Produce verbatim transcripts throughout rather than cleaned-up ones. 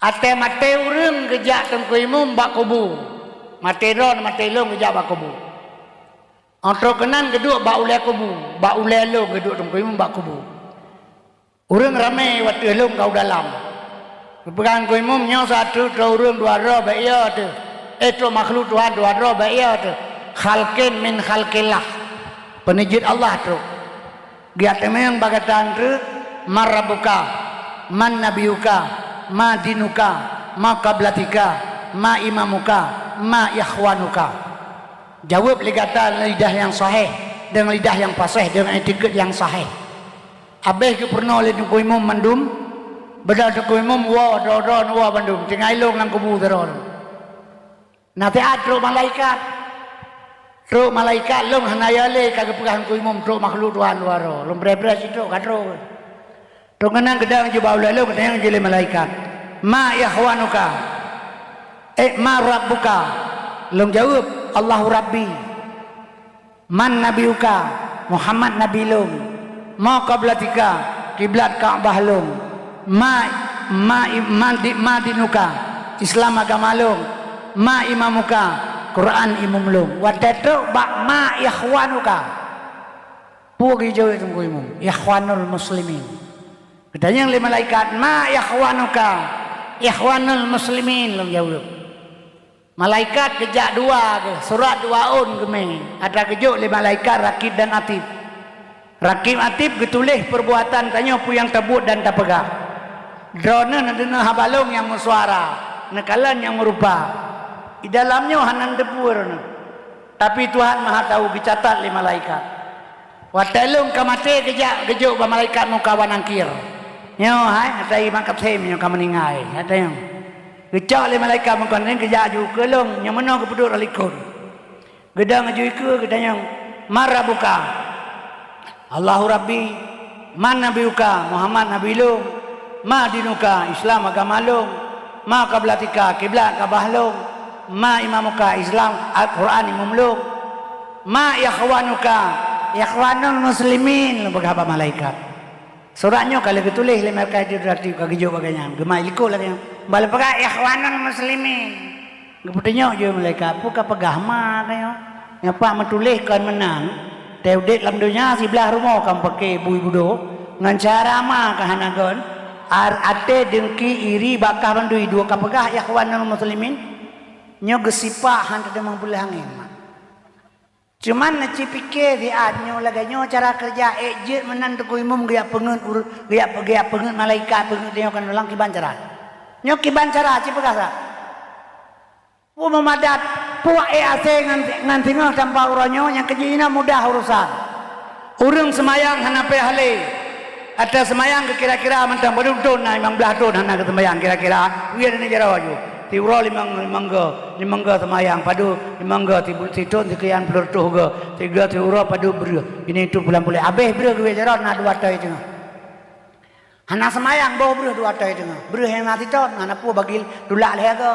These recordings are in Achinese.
Watèe maté ureuëng geujak Teungku Imum bak kubu. Maté droeneuh, maté lôn geujak bak kubu. Óh trok keunan geuduek bak ulèe kubu, bak ulèe lôn geuduek Teungku Imum bak kubu. Ureuëng ramé watèe lôn ka u dalam. Geupeugah Teungku Imum, "Nyoe saat trok ureuëng dua droe bèk yo teuh. Eh, trok makhluk Tuhan dua droe bèk yo teuh. Khalqin min khalqillah." Peuneujeuet Allah trok. Geujak teumeung bak gata treuk, "Man rabbuka, man nabiyuka, ma dinuka, ma qiblatika, ma imamuka, ma ikhwanuka." Jaweueb lé gata ngon lidah nyang sahéh, deungon lidah nyang paséh, deungon iktikeuet nyang sahéh. Abéh geupeurunoe lé Teungku Imum mandum, beudôh Teungku Imum woe droe-droe neuwoe bandum, tinggai lôn lam kubu sidroe. Na siat trok malaikat. Trok malaikat, lôn hana yo lé ka geupeugah Teungku Imum trok makhluk Tuhan dua droe. Lôn preh-preh sitrok ka trok. Trok keunan geudong jubah ulèe lôn, geutanyong jih lé malaikat, "Ma ikhwanuka? Eh, ma rabbuka?" Lôn jaweueb, "Allahu Rabbi." "Man nabiyuka?" "Muhammad nabi lôn." "Ma qiblatika?" "Kiblat Ka'bah lôn." "Ma, ma, ma, di, ma dinuka?" "Islam agama lôn." "Ma imamuka?" "Quran imum lôn." Watèe trok bak "Ma ikhwanuka?" Peue geujaweueb Teungku Imum? "Ikhwanul muslimin." Geutanyong lé malaikat, "Ma ikhwanuka?" "Ikhwanul muslimin," lôn jaweueb. Malaikat geujak dua geuh, surat dua ôn geumé, atra geujok lé malaikat Rakib dan Atid. Rakib Atid geutuléh peurbuatan tanyoe peue nyang tabuet dan tapeugah. Droeneuh neudeungoe haba lôn nyang meusuara, neukalon nyang meurupa. Di dalam nyoe hana neuteupeue droeneuh. Tapi Tuhan Maha Tahu, geucatat lé malaikat. Watèe lôn ka maté geujak geujok bak malaikat muka wa nakir. Nyoe hai, atra i Mak Kapsém nyoe ka meuninggai, atra nyoe. Geucok lé malaikat muka nakir geujak ju keu lôn, nyoe meunoe geupeuduek lam likot. Geudong ju ikeue geutanyong, "Man rabbuka?" "Allahu Rabbi." "Man nabiyuka?" "Muhammad nabi lôn." "Ma dinuka?" "Islam agama lôn." "Ma qiblatika?" "Kiblat Ka'bah lôn." "Ma imamuka?" "Islam, Al-Quran imum lôn." "Ma ikhwanuka?" "Ikhwanul muslimin," lôn peugah bak malaikat. Surat nyoe ka lheueh geutuléh lé malaikat Jibril ka geujok bak gobnyan. Geumai likot lagèe nyan. Bak lôn peugah, "Ikhwanul muslimin." Geupeutunyok ju malaikat, "Peue ka peugah ma keuh nyoe? Nyoe pat meutuléh kon meunan, teuh udép lam donya siblaih rumoh ka meupaké bui budôh, ngon cara ma ka hana kon, ar-, até deungki iri bakah bandui dua ka peugah ikhwanul muslimin." Nyoe geusipak han teudeungoe peuleueh angén ma. Cuman neucipiké siat nyoe lagèe nyoe cara keureuja ék jeuet meunan Teungku Imum geujak peungeut ur-, geujak, geujak peungeut malaikat peungeut nyoe kan ulang kiban cara. Nyoe kiban cara ci peugah sa. Peue meumadat, puak ék asée ngon, ngon singoh tampa uroe nyoe nyang keujeuet inoe mudah urosan. Ureuëng seumayang hana payah lé. Atra seumayang keu kira-kira mantong padum thon na limong blaih thon hana geuseumayang kira-kira. Wie ni jaroe ju. Siuroe limong, limong go, limong go seumayang padum, limong go sibu-, sithon sikian ploh reutôh go. Sigo siuroe padum breueh. Ini tu pulan puléh. Abéh breueh geuwie jaroe na dua atoi teungoh. Hana seumayang boh breueh dua atoi teungoh. Breueh nyang na sithon, hana peue bagi tulak lhèe go.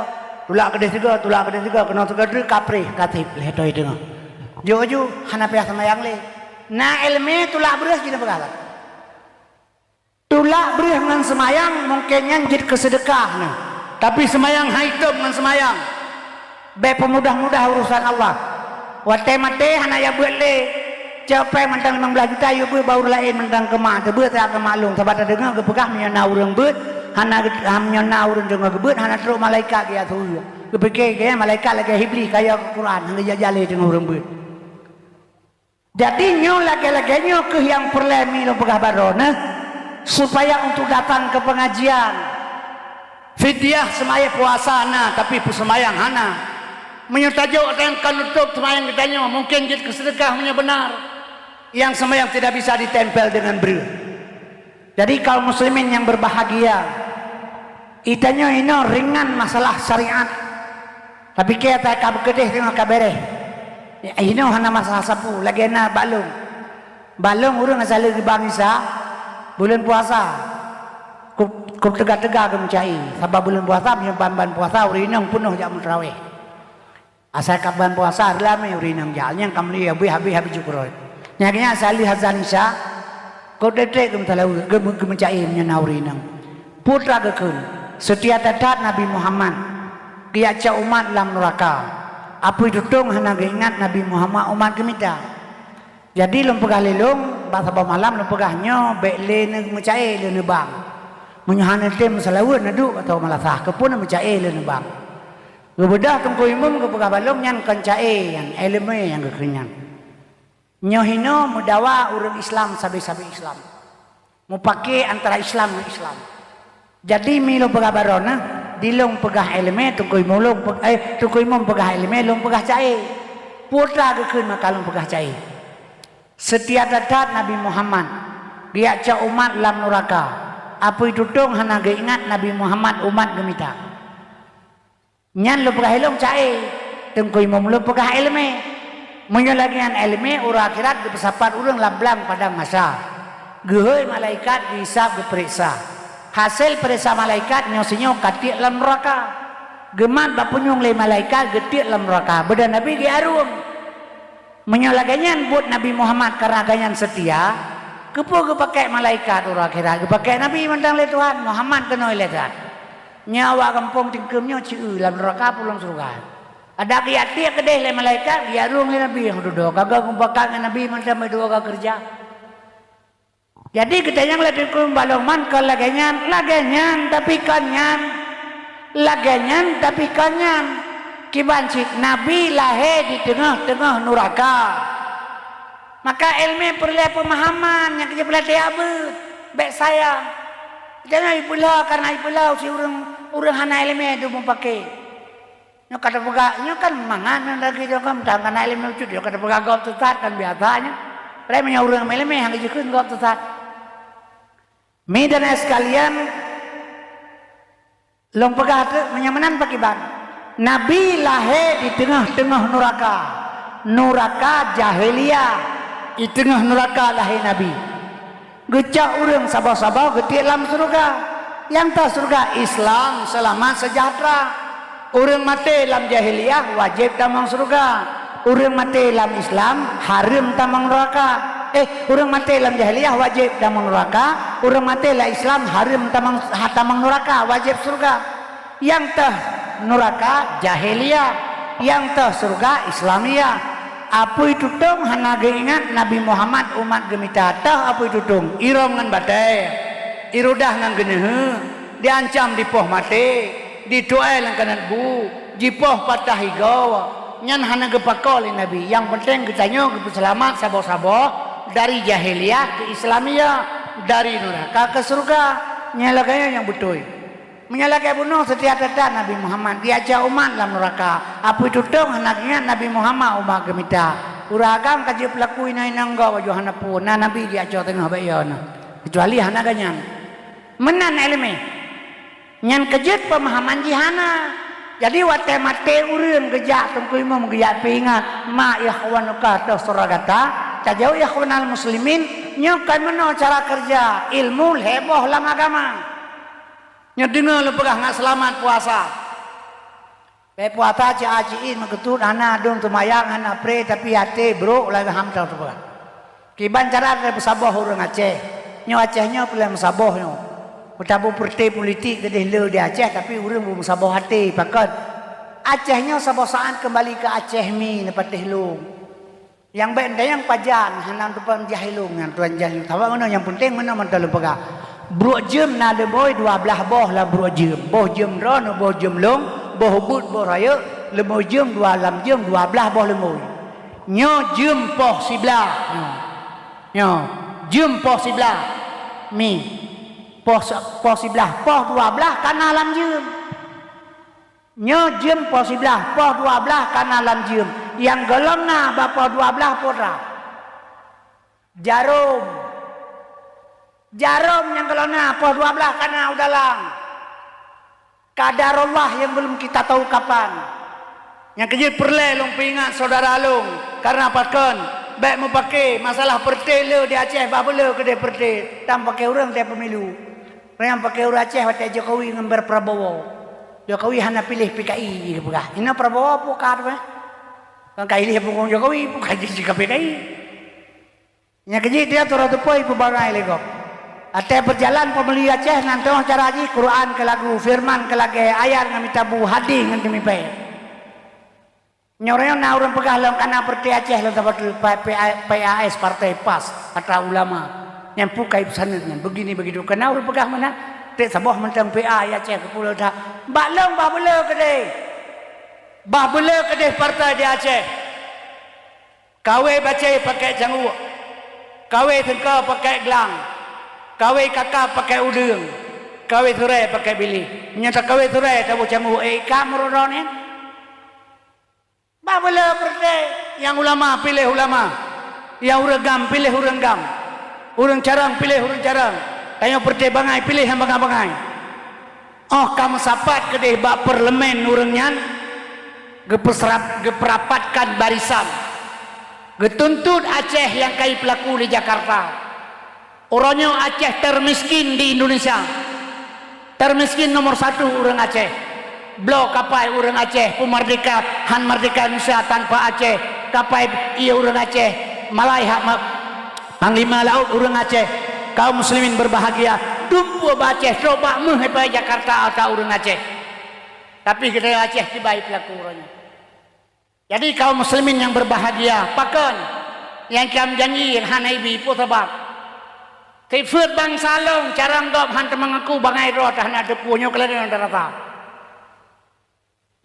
Tulak keudeh sigo, tulak keudeh sigo, keunoe sigo dreueh kapreh, katreb lhèe atoi teungoh. Jok ju, hana payah seumayang lé. Na iéleumé tulak breueh jih neupeugah lom. Tulak breueh ngon seumayang mungken nyan jeuet keu seudeukah na. Tapi seumayang hai tom ngon seumayang. Bèk peumudah-mudah urosan Allah. Watèe maté hana ya beuet lé. Cok péng mantong limong blaih juta yue beuet bak ureuëng laén mantong keumah, teubeuet siat keu maklum. Sabab tadeungoe geupeugah meunyoe na ureuëng beuet, hana ge-, ha, meunyoe na ureuëng deungoe geubeuet, hana trok malaikat geujak su. Geupiké geuh malaikat lagèe Iblih kaya keu Quran, hana geujak jalè deungoe ureuëng beuet. Jadi nyoe lagèe-lagèe nyoe keuh nyang peureulèe mi lôn peugah baroe neuh, supaya untuk datang ke pengajian. Fidyah seumayang puasa na, tapi peuseumayang hana. Meunyoe tajok dan ka nutup seumayang geutanyoe, mungken jeuet keu seudeukah meunyoe beunar. Nyang seumayang tidak bisa ditempel dengan breueh. Jadi kaum muslimin yang berbahagia, itanyoe inoe ringan masalah syariat. Tapi keu ata ka beukeudeh teungoh ka bereh. Inoe hana masalah sapeue, lagèe na bak lôn. Bak lôn ureuëng asai lheueh geuba Isa, buleuen puasa. Kop, kop teuga-teuga geumeucai, sabab buleuen puasa meunyoe ban-ban puasa ureuëng inong peunoh jak meuteraweh. Asai ka ban puasa, ramé ureuëng inong jak, nyang ka meuli habéh-habéh habéh cukroe. Nyang nyan asai lheueh azan Isa, kop trek-trek geumeuteraweh, geumeu-, geumeucai meunyoe na ureuëng inong. Peue teuma geukheun. Seutia that-that Nabi Muhammad, geujak cok umat lam nuraka. Apui tutong hana geuingat Nabi Muhammad umat geumita. Jadi lôn peugah lé lôn, bak saboh malam lôn peugah nyoe bék lé neumeucaé lé neubang. Meunyoe hana tem seulaweuet neuduek atau meulasah, keupeue neumeucaé lé neubang. Geubeudôh Teungku Imum geupeugah bak lôn nyan kon caé nyan, iéleumé nyang geukheun nyan. Nyoe hinoe meudawa ureuëng Islam sabe-sabe Islam. Mupake antara Islam ngon Islam. Jadi mi lôn peugah baroe na, di lôn peugah iéleumé, Teungku Imum lôn pe-, eh, Teungku Imum peugah iéleumé, lôn peugah caé. Peue teuma geukheun maka lôn peugah caé. Seutia that-that Nabi Muhammad, geujak cok umat lam nuraka. Apui tutong hana geuingat Nabi Muhammad umat geumita. Nyan lôn peugah ilong caé, Teungku Imum lôn peugah iéleumé. Meunyoe lagée nyan iéleumé, uroe akhirat geupeusapat ureuëng lam blang padang mahsyar. Geuhôi malaikat geuhisab geupeuriksa. Hasé peuriksa malaikat nyoe sinyoe ka tiek lam nuraka. Geumat bak punyueng lé malaikat geutiek lam nuraka. Beuda Nabi geuarung. Meunyoe lagée nyan buet Nabi Muhammad karena gobnyan seutia, keupeue geupakée malaikat uroe akhirat? Geupakée Nabi mantong lé Tuhan, Muhammad keunoe lé Tuhan. Nyoe awak gampông Teungkeum nyoe ceu lam nuraka peue lam syeuruga. Adak geujak tiek keudeh lé malaikat, geujak rhueng lé Nabi nyang dudoe. Ka geupakat ngon Nabi mantong meudua ka keureuja. Jadi geutanyoe lé Teungku Imum bak lôn man kon lagée nyan, lagée nyan tapi kon nyan. Lagée nyan tapi kon nyan. Kiban cit Nabi lahé di teungoh-teungoh nuraka. Maka iéleumé peureulée peumahaman nyang keu jeuet peuleueh abeuet, bék sayang. Jangan ipeuleueh karena ipeuleueh si ureuëng, ureuëng hana iéleumé dum mupake. Nyoe ka teupeugah, nyoe kan mangat nyoe lagée nyoe kan, meutan kana iéleumé bacut, nyoe ka teupeugah gob teusat kan biasa nyoe. Padahai meunyoe ureuëng iéleumé hana jikheun gob teusat. Mi dan ayah sekalian, lôn peugah teuk meunyoe meunan pakiban. Nabi lahé di teungoh-teungoh nuraka. Nuraka jahiliyah. Di teungoh nuraka lahé Nabi. Geucok ureuëng saboh-saboh geutiek lam syeuruga. Nyang teuh syeuruga Islam seulamat seujahteura. Ureuëng maté lam jahiliyah wajéb tamong syeuruga. Ureuëng maté lam Islam hareuem tamong nuraka. Eh, ureuëng maté lam jahiliyah wajéb tamong nuraka. Ureuëng maté lam Islam hareuem tamong, ha, tamong nuraka, wajéb syeuruga. Nyang teuh nuraka jahiliyah, nyang teuh syeuruga Islamiyah. Apui tutong hana geuingat Nabi Muhammad umat geumita, teuh apui tutong, irôm ngon batée, irudah ngon geuneuheuek, diancam dipoh maté, dituai lam kanat bu, jipoh patah igoe. Nyan hana geupakoe lé Nabi. Nyang peunteng geutanyoe geupeuseulamat saboh-saboh dari jahiliyah keu Islamiyah, dari nuraka keu syeuruga. Nyan lagée nyan nyang beutôi. Meunyoe lagée bunoe seutia that-that Nabi Muhammad, geujak cok umat lam nuraka. Apui tutong hana geuingat Nabi Muhammad umat geumita. Ureuëng agam ka jeuet peulaku inong-inong gob laju hana peue, na Nabi geujak cok teungoh bék yo na. Keucuali hana gobnyan. Meunan iéleumé. Nyan keu jeuet peumahaman jih hana. Jadi watée maté ureuëng geujak Teungku Imum geujak peuingat, ma ikhwanuka teuh syedara gata, tajaweueb ikhwanal muslimin, nyoe kon meunoe cara keureuja, ilmu lhée boh lam agama. Nyoe deungoe lôn peugah ngat seulamat puasa. Bék puasa cit a cit in meukeutut hana dong teumayang hana pré tapi até brok lagée ham teupeugah. Kiban cara tapeusaboh ureuëng Aceh. Nyoe Aceh nyoe peureulée meusaboh nyoe. Meutabu peureuté politik keudeh le di Aceh tapi ureuëng beumeusaboh até pakon. Aceh nyoe saboh saát keumbali keu Aceh mi neupatéh lôn. Nyang bék ndayang pajan hana teupeujah ilong nyan tuan jah ilong. Sabab meunoe nyang peunteng meunoe mantong lôn peugah. Bruek jeuem na leumoi dua blaih boh lam bruek jeuem. Boh jeuem droeneuh, boh jeuem lông, boh ubeut, boh rayeuk, leumoi jeuem dua lam jeuem dua blaih boh leumoi. Nyoe jeuem poh siblaih. Nyoe. Nyoe jeuem poh siblaih. Mi. Poh se-, poh siblaih, poh dua blaih ka na lam jeuem. Nyoe jeuem poh siblaih, poh dua blaih ka na lam jeuem. Nyang gohlom na bak poh dua blaih peue teuma? Jarôm. Jarôm nyang gohlom na poh dua blaih ka na u dalam. Qadarullah yang belum kita tahu kapan. Nyang keujeuet peureulée lôn peuingat syedara lôn, kareuna pakon bék meupaké masalah peureuté le di Aceh bah beu le keudeh peureuté, tan paké ureuëng teuh pemilu. Nyang paké ureuëng Aceh watée Jokowi ngon Prabowo. Jokowi hana piléh P K I jipeugah. Inoe Prabowo peue ka teuma? Kan ka ilih peungong Jokowi, peue ka jih ka P K I. Nyang keujih dia toro teupoi peubangai lé gob. Watée peujalan peumeli Aceh nan teuh cara jih, Quran keu lagu, firman keu lagée, ayat ngon mita bu, hadih ngon teumipée. Nyoe na ureuëng peugah lom kana peureuté Aceh lom saboh teuk, P A S, partai pas, atra ulama. Nyang pu kai peusaneut nyan, begini begitu. Kana ureuëng peugah meunan, treb saboh mantong P A ya Aceh keu pulo that. Bak lom bah beuleu keudeh. Bah beuleu keudeh partai di Aceh. Kawé bacée pakai cangguek. Kawé seungko pakai glang. Kawé kaka pakai udeueng. Kawé surée pakai biléh. Meunyoe takawé surée taboh cangguek, eh, ka meurudon nyan. Bah beuleu peureuté, nyang ulama piléh ulama, nyang ureuëng GAM piléh ureuëng GAM, ureuëng carông piléh ureuëng carông, tanyoe peureuté bangai piléh nyang bangai-bangai. Óh ka meusapat keudeh bak parlemen ureuëng nyan, geupeusra-, geupeurapatkan barisan, geutuntot Aceh nyang kai peulaku di Jakarta. Uroe nyoe Aceh termiskin di Indonesia. Termiskin nomor satu ureuëng Aceh. Bloe kapai ureuëng Aceh, peumerdeka, han merdeka Indonesia tanpa Aceh. Kapai ié ureuëng Aceh, malai hak ma-, panglima laôt ureuëng Aceh. Kaum muslimin berbahagia. Dumpeue bak Aceh, trok bak méuh daripada Jakarta ata ureuëng Aceh. Tapi geutanyoe Aceh kibai peulaku uroe nyoe. Jadi kaum muslimin nyang berbahagia, pakon nyang kiam janji hana ibi, peue sabab? Sifeuet bansa lôn, carông gob han teumangaku, bangai droe teuh hana teupeue, nyoe keuladang rata.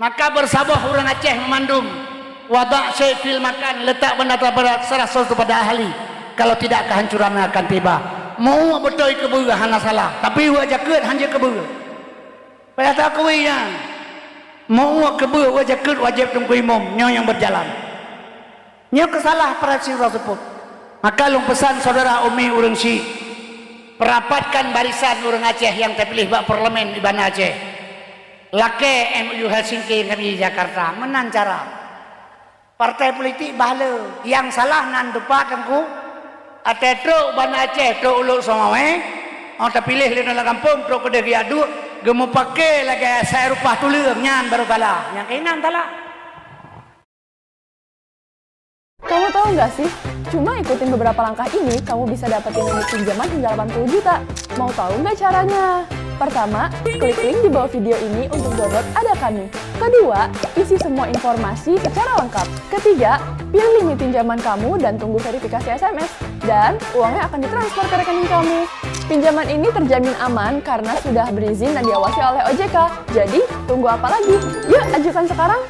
Maka beusaboh ureuëng Aceh meumandum, wada' syai' fil makan, letak benda pada, serah sesuatu pada ahli, kalau tidak kehancuran akan tiba. Meu-uek beutôi keubeue hana salah, tapi uek jakeuet han jeuet keubeue. Payah takeui nyan. Meu-uek keubeue uek jakeuet wajéb teungku imum, nyoe nyang beujalan. Nyoe keusalah para syedara seupôt. Maka lôn peusan syedara umi ureuëng syiek, peurapatkan barisan ureuëng Aceh nyang tapiléh bak parlemen di Banda Aceh. Lakée M O U Helsinki ngon I Jakarta, meunan cara. Partai politik bah le, nyang salah nan teumpat teungku. Watée trok Banda Aceh, trok Ulôn Seumawée, óh tapiléh lé lam gampông, trok keudeh geuyak duek, geumeupaké lagée asai rupah tuleueng, nyan barô salah. Nyang keunan salah. Kamu tahu nggak sih, cuma ikutin beberapa langkah ini, kamu bisa dapetin limit pinjaman hingga delapan puluh juta. Mau tahu nggak caranya? Pertama, klik link di bawah video ini untuk download Ada Kami. Kedua, isi semua informasi secara lengkap. Ketiga, pilih limit pinjaman kamu dan tunggu verifikasi S M S. Dan uangnya akan ditransfer ke rekening kamu. Pinjaman ini terjamin aman karena sudah berizin dan diawasi oleh O J K. Jadi, tunggu apa lagi? Yuk, ajukan sekarang!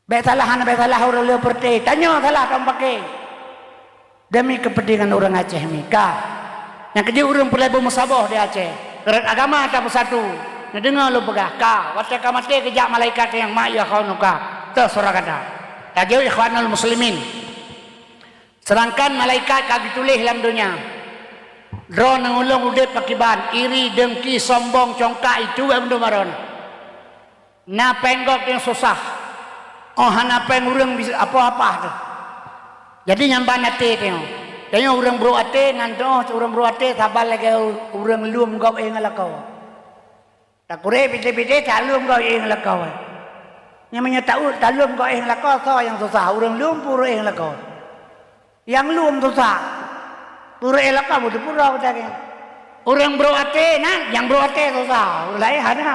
Bék salah, hana bék salah ureuëng le peureuté. Tanyoe salah tom paké. Demi keupeuntengan ureuëng Aceh mika. Nyang keujeuet ureuëng peureulée beumeusaboh di Aceh. Rot agama tapeusatu. Neudeungoe lôn peugah ka. Watée ka maté geujak malaikat nyang ma ya khaunu ka. Teuh sura gata. Tajeuet ikhwanul muslimin. Seudangkan malaikat ka geutuléh lam donya, droeneuh ulôn udeb pakiban, iri, dengki, sombong, congkak, itu bak mandum droeneuh. Na péng gob nyang susah, óh hana péng ureuëng bisa apoh-apah teuh. Jadi nyang ban até tanyoe. Tanyoe ureuëng brok até nan teuh, ureuëng brok até saban lagée ureuëng lom gob éh ngon lakoe. Takurek pideh-pideh talom gob éh ngon lakoe. Nyang meunyoe taeu talom gob éh ngon lakoe, soe nyang susah? Ureuëng lom peue éh ngon lakoe? Nyang lom susah. Peue éh lakoe beuteupeue droe geutanyoe. Ureuëng brok até na, nyang brok até susah. Ureuëng laén hana.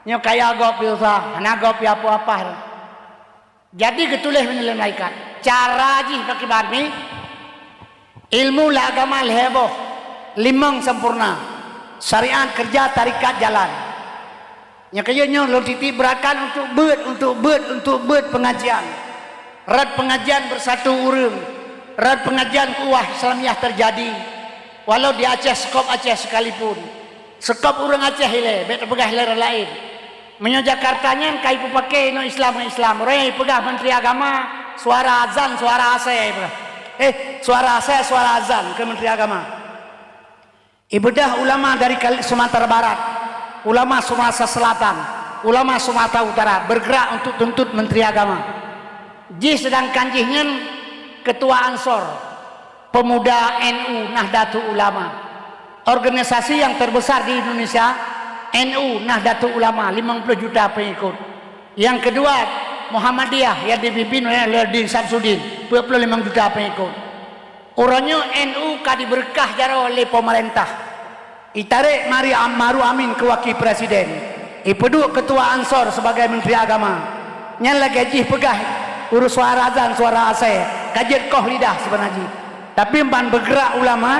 Nyoe kaya gob pih susah, hana gob pih apoh-apah. Jadi geutuléh lé malaikat, cara jih pakiban mi, ilmu lam agama lhée boh, limong sempurna, syariat, keureuja, tarekat, jalan. Nyang keujeuet nyoe lôn tieb-tieb beurakan untuk beuet, untuk beuet, untuk beuet peungajian. Rot peungajian beusatu ureuëng, rot peungajian ukhuwah Islamiah teujadi, walau di Aceh, seukop Aceh sekalipun. Seukop ureuëng Aceh ilée, bék tapeugah lé ureuëng laén. Meunyoe Jakarta nyan ka ipeupaké inoe Islam ngon Islam, roh nyang ipeugah Menteri Agama, suara azan, suara asée ipeugah. Eh, suara asée, suara azan keu Menteri Agama. Ibeudôh ulama dari Kal-, Sumatera Barat, ulama Sumatera Selatan, ulama Sumatera Utara bergerak untuk tuntut Menteri Agama. Jih seudangkan jih nyan ketua Ansor. Pemuda N U, Nahdlatul Ulama, organisasi yang terbesar di Indonesia, N U, Nahdlatul Ulama, limong ploh juta peungikot. Nyang keudua, Muhammadiyah nyang dipimpin oleh Alauddin Samsudin, peuet ploh limong juta peungikot. Uroe nyoe N U ka dibeureukat jaroe lé peumeurintah. Itarek Mari Am-, Ma'ruf Amin keu wakil presiden. Ipeuduek keutua Ansor sibagai menteri agama. Nyan lagée jih peugah ureuëng suara azan, suara asai, ka jeuet koh lidah sibeuna jih. Tapi ban beugeurak ulama,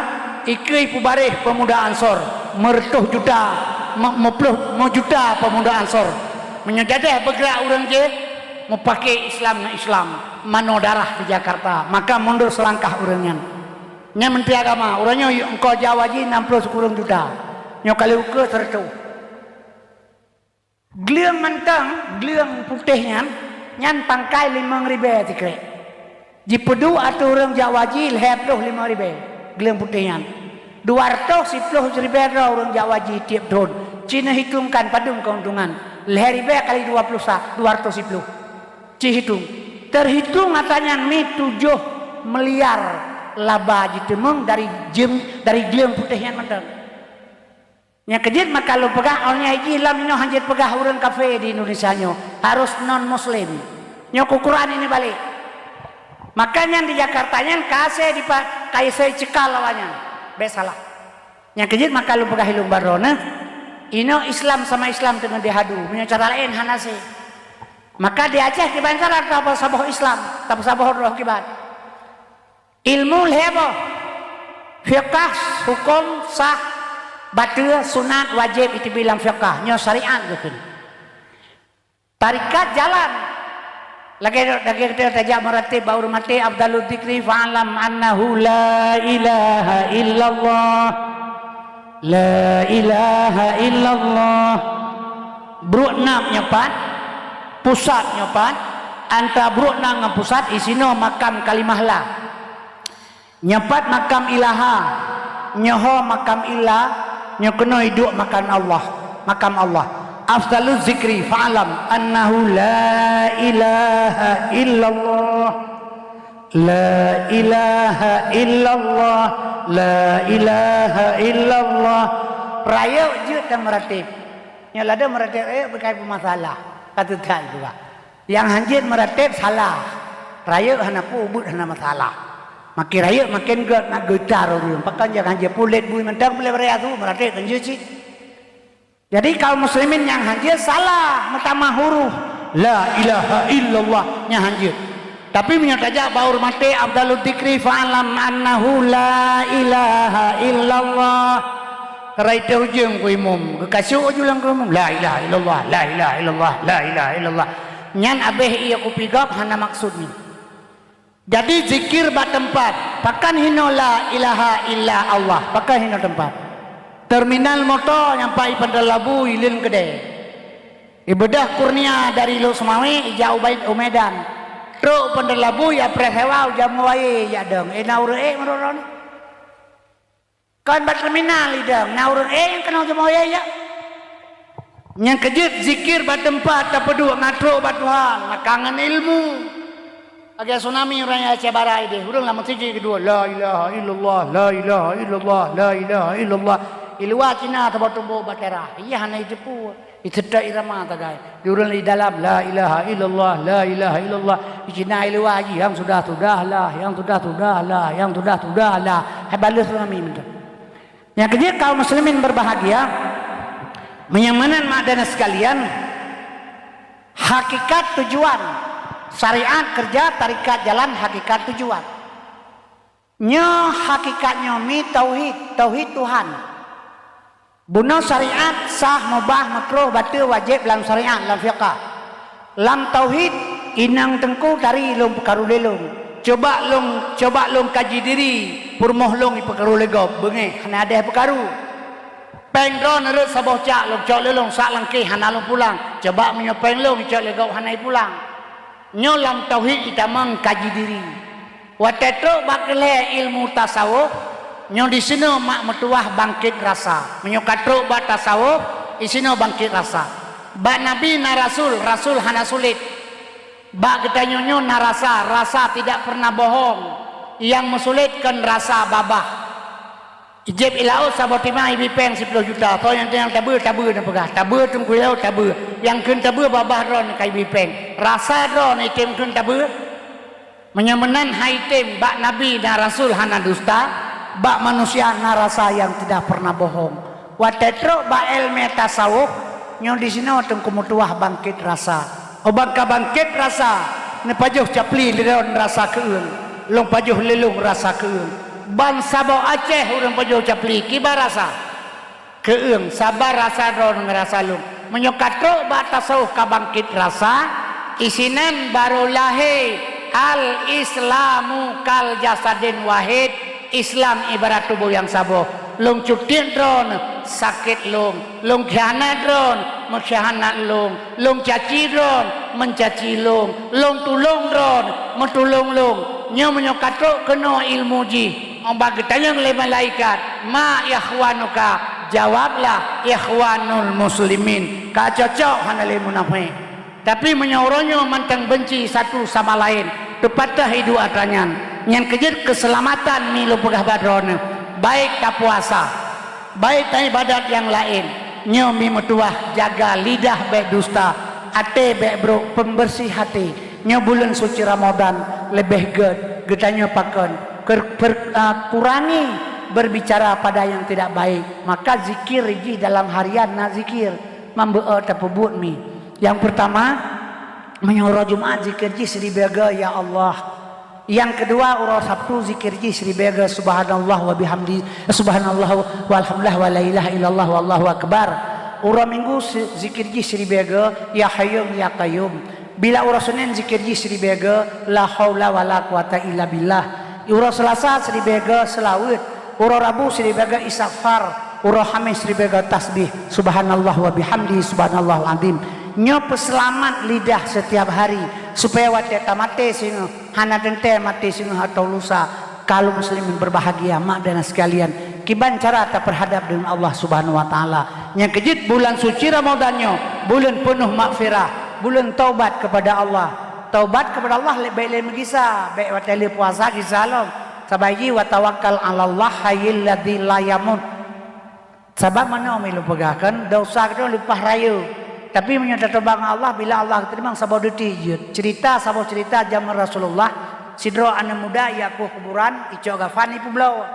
ikeue ipeubareh peumuda Ansor, meureutoh juta, me-, meuploh, meujuta peumuda Ansor. Meunyoe jadeh beugeurak ureuëng jih, meupaké Islam ngon Islam, manoe darah di Jakarta, maka mundur seulangkah ureuëng nyan. Nyan Menteri Agama, uroe nyoe eungkôt jak haji nam ploh sikureueng juta. Nyoe kali ukeue seureutoh. Gleueng mantong, gleueng putéh nyan, nyan pangkai limong ribée sikrek. Jipeuduek ateueh ureuëng jak haji lhée ploh limong ribée, gleueng putéh nyan. Dua reutôh siploh ribée droe ureuëng jak haji tieb thon. Ci neuhitongkan padum keuntungan. Lhée ribée kali dua ploh sa, dua reutôh siploh. Ci hitong. Teuhitong atra nyan mi tujoh miliar laba jiteumeung dari jem-, dari gleueng putéh nyan mantong. Nyang keujeuet maka lôn peugah, awaknyan jih lam inoe hanjeuet peugah ureuëng kafé di Indonesia nyoe, harus non muslim. Nyoe keu Quran ini balik. Maka nyan di Jakarta nyan ka asai dipa-, ka asai cekal awaknyan. Bék salah. Nyang keujeuet maka lôn peugah ilôn baroe neuh, inoe Islam sama Islam teungoh dihadu, meunyoe cara laén hana asai. Maka di Aceh kiban cara tapeusaboh Islam, tapeusaboh droe kiban. Ilmu lhée boh. Fiqah, huköm, sah, bateue, sunat, wajéb, iteubiet lam fiqah. Nyoe syariat geukheun. Tarekat jalan. Lagée, lagée gata tajak meurateb bak ureuëng maté, afdalu dzikri fa'lam annahu la ilaha illallah. La ilaha illallah. Bruek nam nyoe pat, pusat nyoe pat, antara bruek nam ngon pusat, isinoe makam kalimah la. Nyoe pat makam ilaha, nyoe ho makam illa, nyoe keunoe iduek makam Allah, makam Allah. Afdalu dzikri fa'lam annahu la ilaha illallah. La ilaha illallah, la ilaha illallah. Rayeuk jeuet dan meurateb. Nyoe lada meurateb, eh, bukai peumasalah. Ka teutai juga. Nyang hanjeuet meurateb salah. Rayeuk hana peue, ubeuet hana masalah. Makin rayeuk makin gét nak geutar ureuëng. Pakon jak hanjeuet pulet bui mantong, pulet baraya su meurateb kan jeuet cit. Jadi kaum muslimin nyang hanjeuet salah meutamah huruf la ilaha illallah nyang hanjeuet. Tapi meunyoe tajak bak ureuëng maté, afdalu dzikri fa'lam annahu la ilaha illallah. Karai teuh ujeung ku imum, geukasôk aju lam keureubeuen, la ilaha illallah, la ilaha illallah, la ilaha illallah. Nyan abéh ié kupi gob hana maksud nyoe. Jadi zikir bak teumpat, pakon hinoe la ilaha illa Allah, pakon hinoe teumpat. Terminal moto nyang pai Bandar Labu ilén keudè. Ibeudôh kurnia dari Lhokseumawe ijak u Bai-, u Medan. Trok Bandar Labu ya preh sewa u Jamoe Waye ijak dong. Eh, na ureuëng ék meurok droeneuh. Kon bak terminal idong, na ureuëng ék nyang keunoe Jamoe Waye ijak. Nyang keujeuet zikir bak teumpat tapeuduek ngon trok bak Tuhan, maka ngon ilmu. Lagée tsunami ureuëng nyang Aceh Barat ideh, ureuëng lam meuseujid keudua, la ilaha illallah, la ilaha illallah, la ilaha illallah. I luwa Cina teuboh-teuboh bak teras, iya hana jiteupeue. Iseutôt irama sagai. Di ureuëng di dalam, la ilaha illallah, la ilaha illallah. Di Cina i luwa jih, nyang sudah-sudah lah, nyang sudah-sudah lah, nyang sudah-sudah lah. Hai baleue tsunami mantong. Nyang keujeuet kaum muslimin berbahagia, meunyoe meunan mak dan sekalian, hakikat tujuan syariat kerja, tarekat jalan, hakikat tujuan. Nyoe hakikat nyoe mi tauhid, tauhid Tuhan. Bunoe syariat sah, mubah, makruh, bateue, wajéb lam syariat, lam fiqah. Lam tauhid, inong teungku tari lôn peukaru lé lôn. Coba lôn, coba lôn kaji diri, peurumoh lôn ipeukaru lé gob, beungéh hana adeh peukaru. Péng droeneuh rhot saboh cak lôn cok lé lôn sak langkéh hana lôn pulang. Coba meunyoe péng lôn icok lé gob hana ipulang. Nyoe lam tauhid itamong kaji diri. Watée trok bak keuhai ilmu tasawuf, nyoe disinoe mak meutuwah bangkét rasa. Meunyoe ka trok bak tasawuf, disinoe bangkét rasa. Bak Nabi na rasul, rasul hana sulet. Bak geutanyoe nyoe na rasa, rasa tidak pernah bohong. Nyang meusulet kon rasa babah. Ijép i laôt saboh timang ibi péng siploh juta, soe nyang, nyang tabeue, tabeue neupeugah, tabeue Teungku Yao, tabeue. Nyang kheun tabeue babah droeneuh ka ibi péng. Rasa droeneuh item kheun tabeue? Meunyoe meunan hai tem, bak nabi dan rasul hana dusta, bak manusia na rasa nyang tidak pernah bohong. Watée trok bak iéleumé tasawuf, nyoe disinoe Teungku meutuwah bangkét rasa. Óh ban ka bangkét rasa, neupajoh capli lé droeneuh rasa keueung, lôn pajoh lé lôn rasa keueung. Ban saboh Aceh ureuëng pajoh capli, kiban rasa. Keueung, saban rasa droeneuh ngon rasa lôn. Meunyoe ka trok bak tasawuf ka bangkét rasa, isinan barô lahé al-Islamu kal jasadin wahid, Islam ibarat tuboh nyang saboh. Lôn cutiet droeneuh, sakét lôn. Lôn khianat droeneuh, meukhianat lôn. Lôn caci droeneuh, meucaci lôn. Lôn tulông droeneuh, meutulông lôn. Nyoe meunyoe ka trok keunoe ilmu jih, óh ban geutanyong lé malaikat, "Ma ikhwanuka?" Jawablah, "Ikhwanul muslimin." Ka cocok hana lé munafék. Tapi meunyoe uroe nyoe mantong beunci satu sama laén, teupatéh iduek atra nyan, nyan keu jeuet keuseulamatan mi lôn peugah bak droeneuh, baik tapuasa, baik taibadat nyang laén, nyoe mi meutuwah jaga lidah bék dusta, até bék brok, pembersih hati. Nyoe buleuen suci Ramadan leubeh gét geutanyoe pakon ker-, per-, a, kurangi berbicara pada yang tidak baik. Maka zikir jih dalam harian na zikir, mambeuet tapeubuet mi. Nyang peurtama, meunyoe uroe Jumat zikir jih siribèe goe, "Ya Allah." Nyang keudua, uroe Sabtu zikir jih siribèe goe, "Subhanallah wa bihamdi, subhanallah walhamdulillah wa la ilaha illallah wallahu akbar." Uroe Minggu si-, zikir jih siribèe goe, "Ya Hayyu ya Qayyum." Bila uroe Senin zikir jih siribèe goe, "La haula wala quwata illa billah." Uroe Selasa siribèe goe, seulaweuet. Uroe Rabu siribèe goe istighfar. Uroe Hamis siribèe goe tasbih, "Subhanallah wa bihamdi, subhanallahul azim." Nyoe peuseulamat lidah setiap hari, supaya watèe tamaté singoh, hana teuntèe maté singoh atawa lusa, kaum muslimin berbahagia, mak dan sekalian. Kiban cara tapeurhadap deungon Allah Subhanahu wa Taala. Nyang keujeuet bulan suci Ramadan nyoe, buleuen peunoh maghfirah, buleuen taubat kepada Allah. Taubat kepada Allah lé-, bèk lé meugisa, bèk watèe lé puasa gisa lom. Sabab jih, "Wa tawakkal 'alallah hayyil ladzi la yamut." Sabab meunoe mi lôn peugah kan, desya geutanyoe leupah rayeuk. Tapi meunyoe tateuba ngon Allah, bila Allah geuteurimong saboh detik jeuet. Cerita, saboh cerita jameun Rasulullah, sidroe aneuk muda ijak kueh kuburan, icok gafan ipeubloe.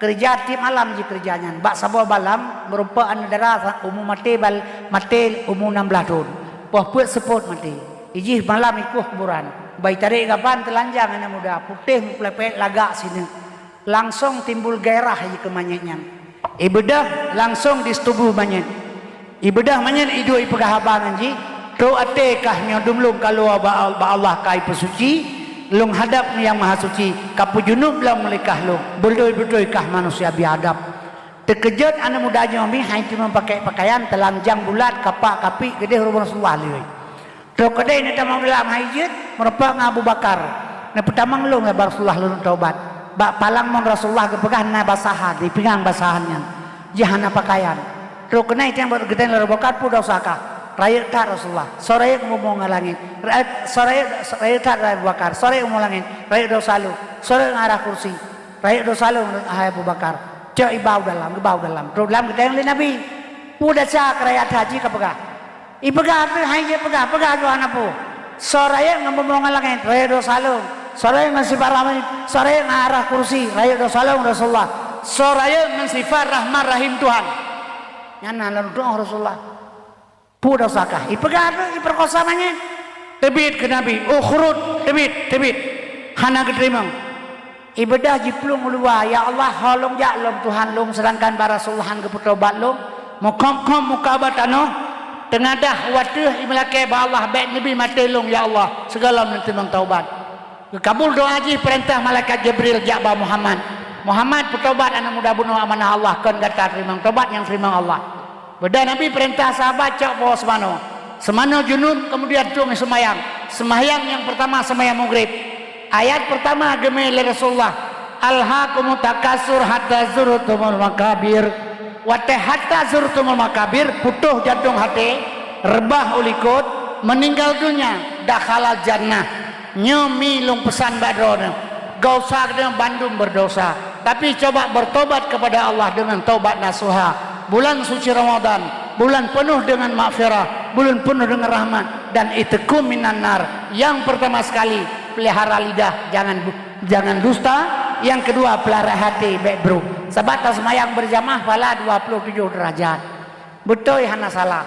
Keureuja tiep malam jih keureuja nyan. Bak saboh malam, meurumpok aneuk dara sa-, umu maté bal-, maté umu nam blaih thon. Poh peuet seupôt maté. Ijih malam ikueh kuburan. Bak itarek gafan teulanjang aneuk muda, putéh meupeuleuet lagak sineuk. Langsong timbul gairah jih keu manyét nyan. Ibeudôh langsong disetubu manyét. Ibeudôh manyét iduek ipeugah haba ngon jih, "Trok até kah nyoe dum lôn kaluwa bak, bak Allah ka ipeusuci, lôn hadab Nyang Mahasuci, ka peujunub lom lé kah lôn, beutôi-beutôi kah manusia biadab." Teukeujot aneuk muda nyoe mi hai teuma pakèk peukayan teulanjang bulat, kapak kapik keudeh rumoh Rasulullah lé. Trok keudeh neutamong dalam hai jeuet, meurumpok ngon Abu Bakar. Neupeutamong lôn, "Ya Rasulullah, lôn taubat." Bak palang mon Rasulullah geupeugah na basahan, dipingang basahan nyan. Jih hana peukayan. Trok keunoe itém bak geutanyoe lé Abu Bakar, "Peue desya kah?" "Rayeuk that Rasulullah. Soe rayeuk meubungoe langét. Rayeuk, soe rayeuk, rayeuk that Abu Bakar. Soe rayeuk meubungoe langét. Rayeuk desya lôn. Soe rayeuk ngon arah kursi. Rayeuk desya lôn, hai Abu Bakar." Cok iba u dalam, geuba u dalam. Trok dalam geutanyong lé Nabi. "Peue desya kah rayeuk that?" Jih ka peugah. Ipeugah, hai jeuet peugah, peugah droe hana peue. "Soe rayeuk ngon bumoe ngon langét, rayeuk desya lôn. Soe rayeuk ngon sifat rahmat, soe rayeuk ngon arah kursi, rayeuk desya lôn Rasulullah. Soe rayeuk ngon sifat rahman rahim Tuhan." Nyan na lôn tu'oh Rasulullah. "Peue desya kah?" Ipeugah tu, ipeurkosa manyét. Teubiet keu Nabi, "Ukhrud, teubiet, teubiet." Hana geuteurimong. Ibeudôh jiplueng u luwa, "Ya Allah, ho lôn jak lom Tuhan lôn, seudangkan bak Rasulullah han geupeutobat lôn." Meukhom-khom muka bak tanoh, teungadah u ateueh, imeulakèe bak Allah, "Bèk neubi maté lôn, ya Allah, sigohlom neuteurimong taubat." Geukabul doa jih, peurintah malaikat Jibril jak bak Muhammad. "Muhammad, peutobat aneuk muda bunoe amanah Allah, kon gata teurimong, tobat nyang teurimong Allah." Beda Nabi peurintah sahabat cok po seumanoe. Seumanoe junub, kemudian tueng seumayang. Seumayang nyang peurtama seumayang Maghrib. Ayat peurtama geumé lé Rasulullah, "Alhaakumut takatsur hatta zurtumul maqabir." Watèe hatta zurtumul maqabir, putôh jantong até, reubah u likot, meuninggal donya, dakhalal jannah. Nyoe mi lôn peusan bak droeneuh, geudosa geutanyoe bandum beudosa. Tapi coba bertobat kepada Allah dengan taubat nasuha. Bulan suci Ramadan, bulan penuh dengan maghfirah, bulan penuh dengan rahmat, dan itqum minan nar. Yang pertama sekali, pelihara lidah, jangan bu-, jangan dusta. Yang kedua, pelihara hati, bèk brok. Sabab taseumayang berjamaah, pahala dua puluh tujoh derajat. Beutôi hana salah.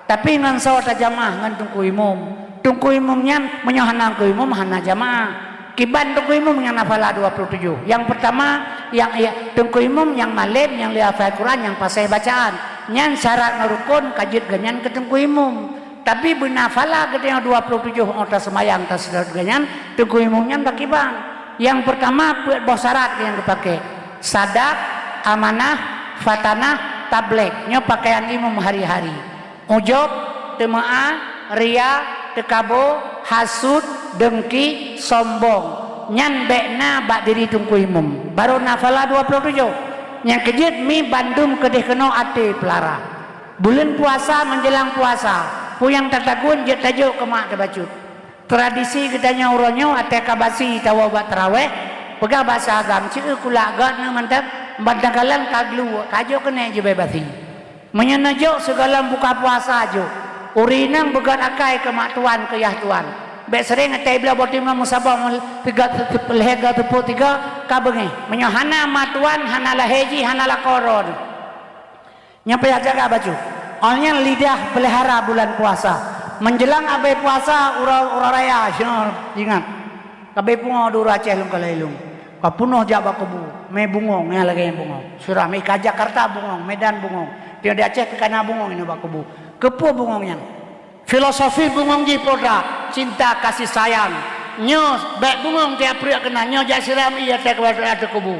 Tapi ngon soe tajamaah? Ngon teungku imum. Teungku imum nyan, meunyoe hana teungku imum, hana jamaah. Kiban teungku imum nyang na pahala dua puluh tujoh. Nyang peurtama, nyang, ya, teungku imum nyang malém, nyang lheueh hafai Quran, nyang paséh bacaan. Nyan syarat ngon rukon ka jeuet geuh nyan keu teungku imum. Tapi beuna pahala geutanyoe dua puluh tujoh óh taseumayang, taseudôt geuh nyan, teungku imum nyan bak kiban. Nyang peurtama, peuet boh syarat nyang geupaké. Sadak, amanah, fatanah, tablék. Nyoe pakaian imum hari-hari. Ujub, teumeu'ah, ria, teukabo, hasut, deungki, sombong. Nyan bèk na bak diri teungku imum. Barô na pahala dua puluh tujoh. Nyang keujeuet mi bandum keudeh keunoe até peulara. Buleuen puasa, meunjeulang puasa, peue nyang tatagun jeuet tajok keu mak tabacut. Tradisi geutanyoe uroe nyoe até ka basi tawoe bak tarawéh, peugah basa agam, ceu'eu kulak gét na mantong, ban tanggalan ka gluek, ka jok keuneuk jibèe basi. Meunyoe neujok sigohlom buka puasa jok, ureueng inong beugét akai keu mak tuan, keu yah tuan. Bèk seuréng até bloe boh timah meusaboh, tiga, lhèe go teupeu tiga, ka beungéh. Meunyoe hana mak tuan, hana lahé jih, hana lakoe droeneuh. Nyan payah jaga bacut. Awak nyan lidah peulihara bulan puasa. Meunjeulang abéh puasa, uroe, uroe raya, syoe, ingat. Ka abéh pungo di ureueng Aceh lôn kalon ilôn. Ka peunoh jak bak kubu, mé bungong, nyang lagèe nyan bungong. Sira mé ka Jakarta bungong, Medan bungong. Tiep di Aceh pih ka na bungong inoe bak kubu. Keupeue bungong nyan? Filosofi bungong jih peue that, cinta kasih sayang. Nyoe bèk bungong tiep pruet keunan, nyoe jak siram ié teuh keu ateueh kubu.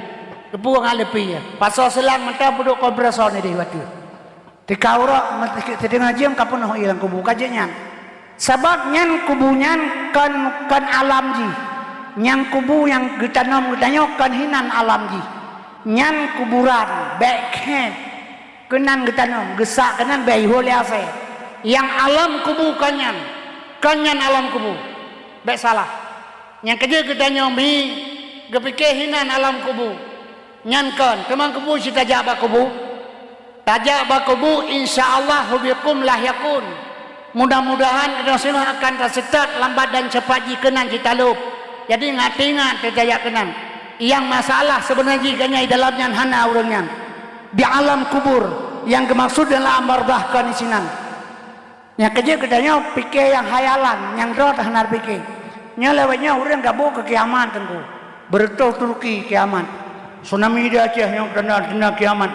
Keupeue ngon leupie, pasoe seulang mantong peuduek kompresor nideh watèe. Tika uroe, teudeungoe jeuem ka peunoh ié lam kubu, ka jeuet nyan. Sabab nyan kubu nyan kon, kon alam jih. Nyang kubu nyang geutanom geutanyoe kon hinan alam jih. Nyan kuburan, bèk khém. Keunan geutanom, geusak keunan bèk ihôi lé asèe. Nyang alam kubu kon nyan, kon nyan alam kubu. Bèk salah. Nyang keujeuet geutanyoe mi geupike hinan alam kubu. Nyan kon, teuma kubu cit tajak bak kubu. Tajak bak kubu, insya Allah, hubikum lahiqun. Mudah-mudahan geutanyoe singoh akan taseutôt, lambat dan cepat jih keunan cit talôb. Jadi, ingat-ingat teuh tajak keunan. Nyang masalah seubeuna jih geutanyoe di dalam nyan hana ureueng nyan. Di alam kubur, nyang geumaksud dalam barzakh kon disinan. Nyang keujeuet geutanyoe pike nyang hayalan, nyang droe hana pike. Nyoe lewat nyoe ureueng gabuk keu kiamat teungku. Beureutoh Turki kiamat. Tsunami di Aceh nyoe tanda-tanda kiamat.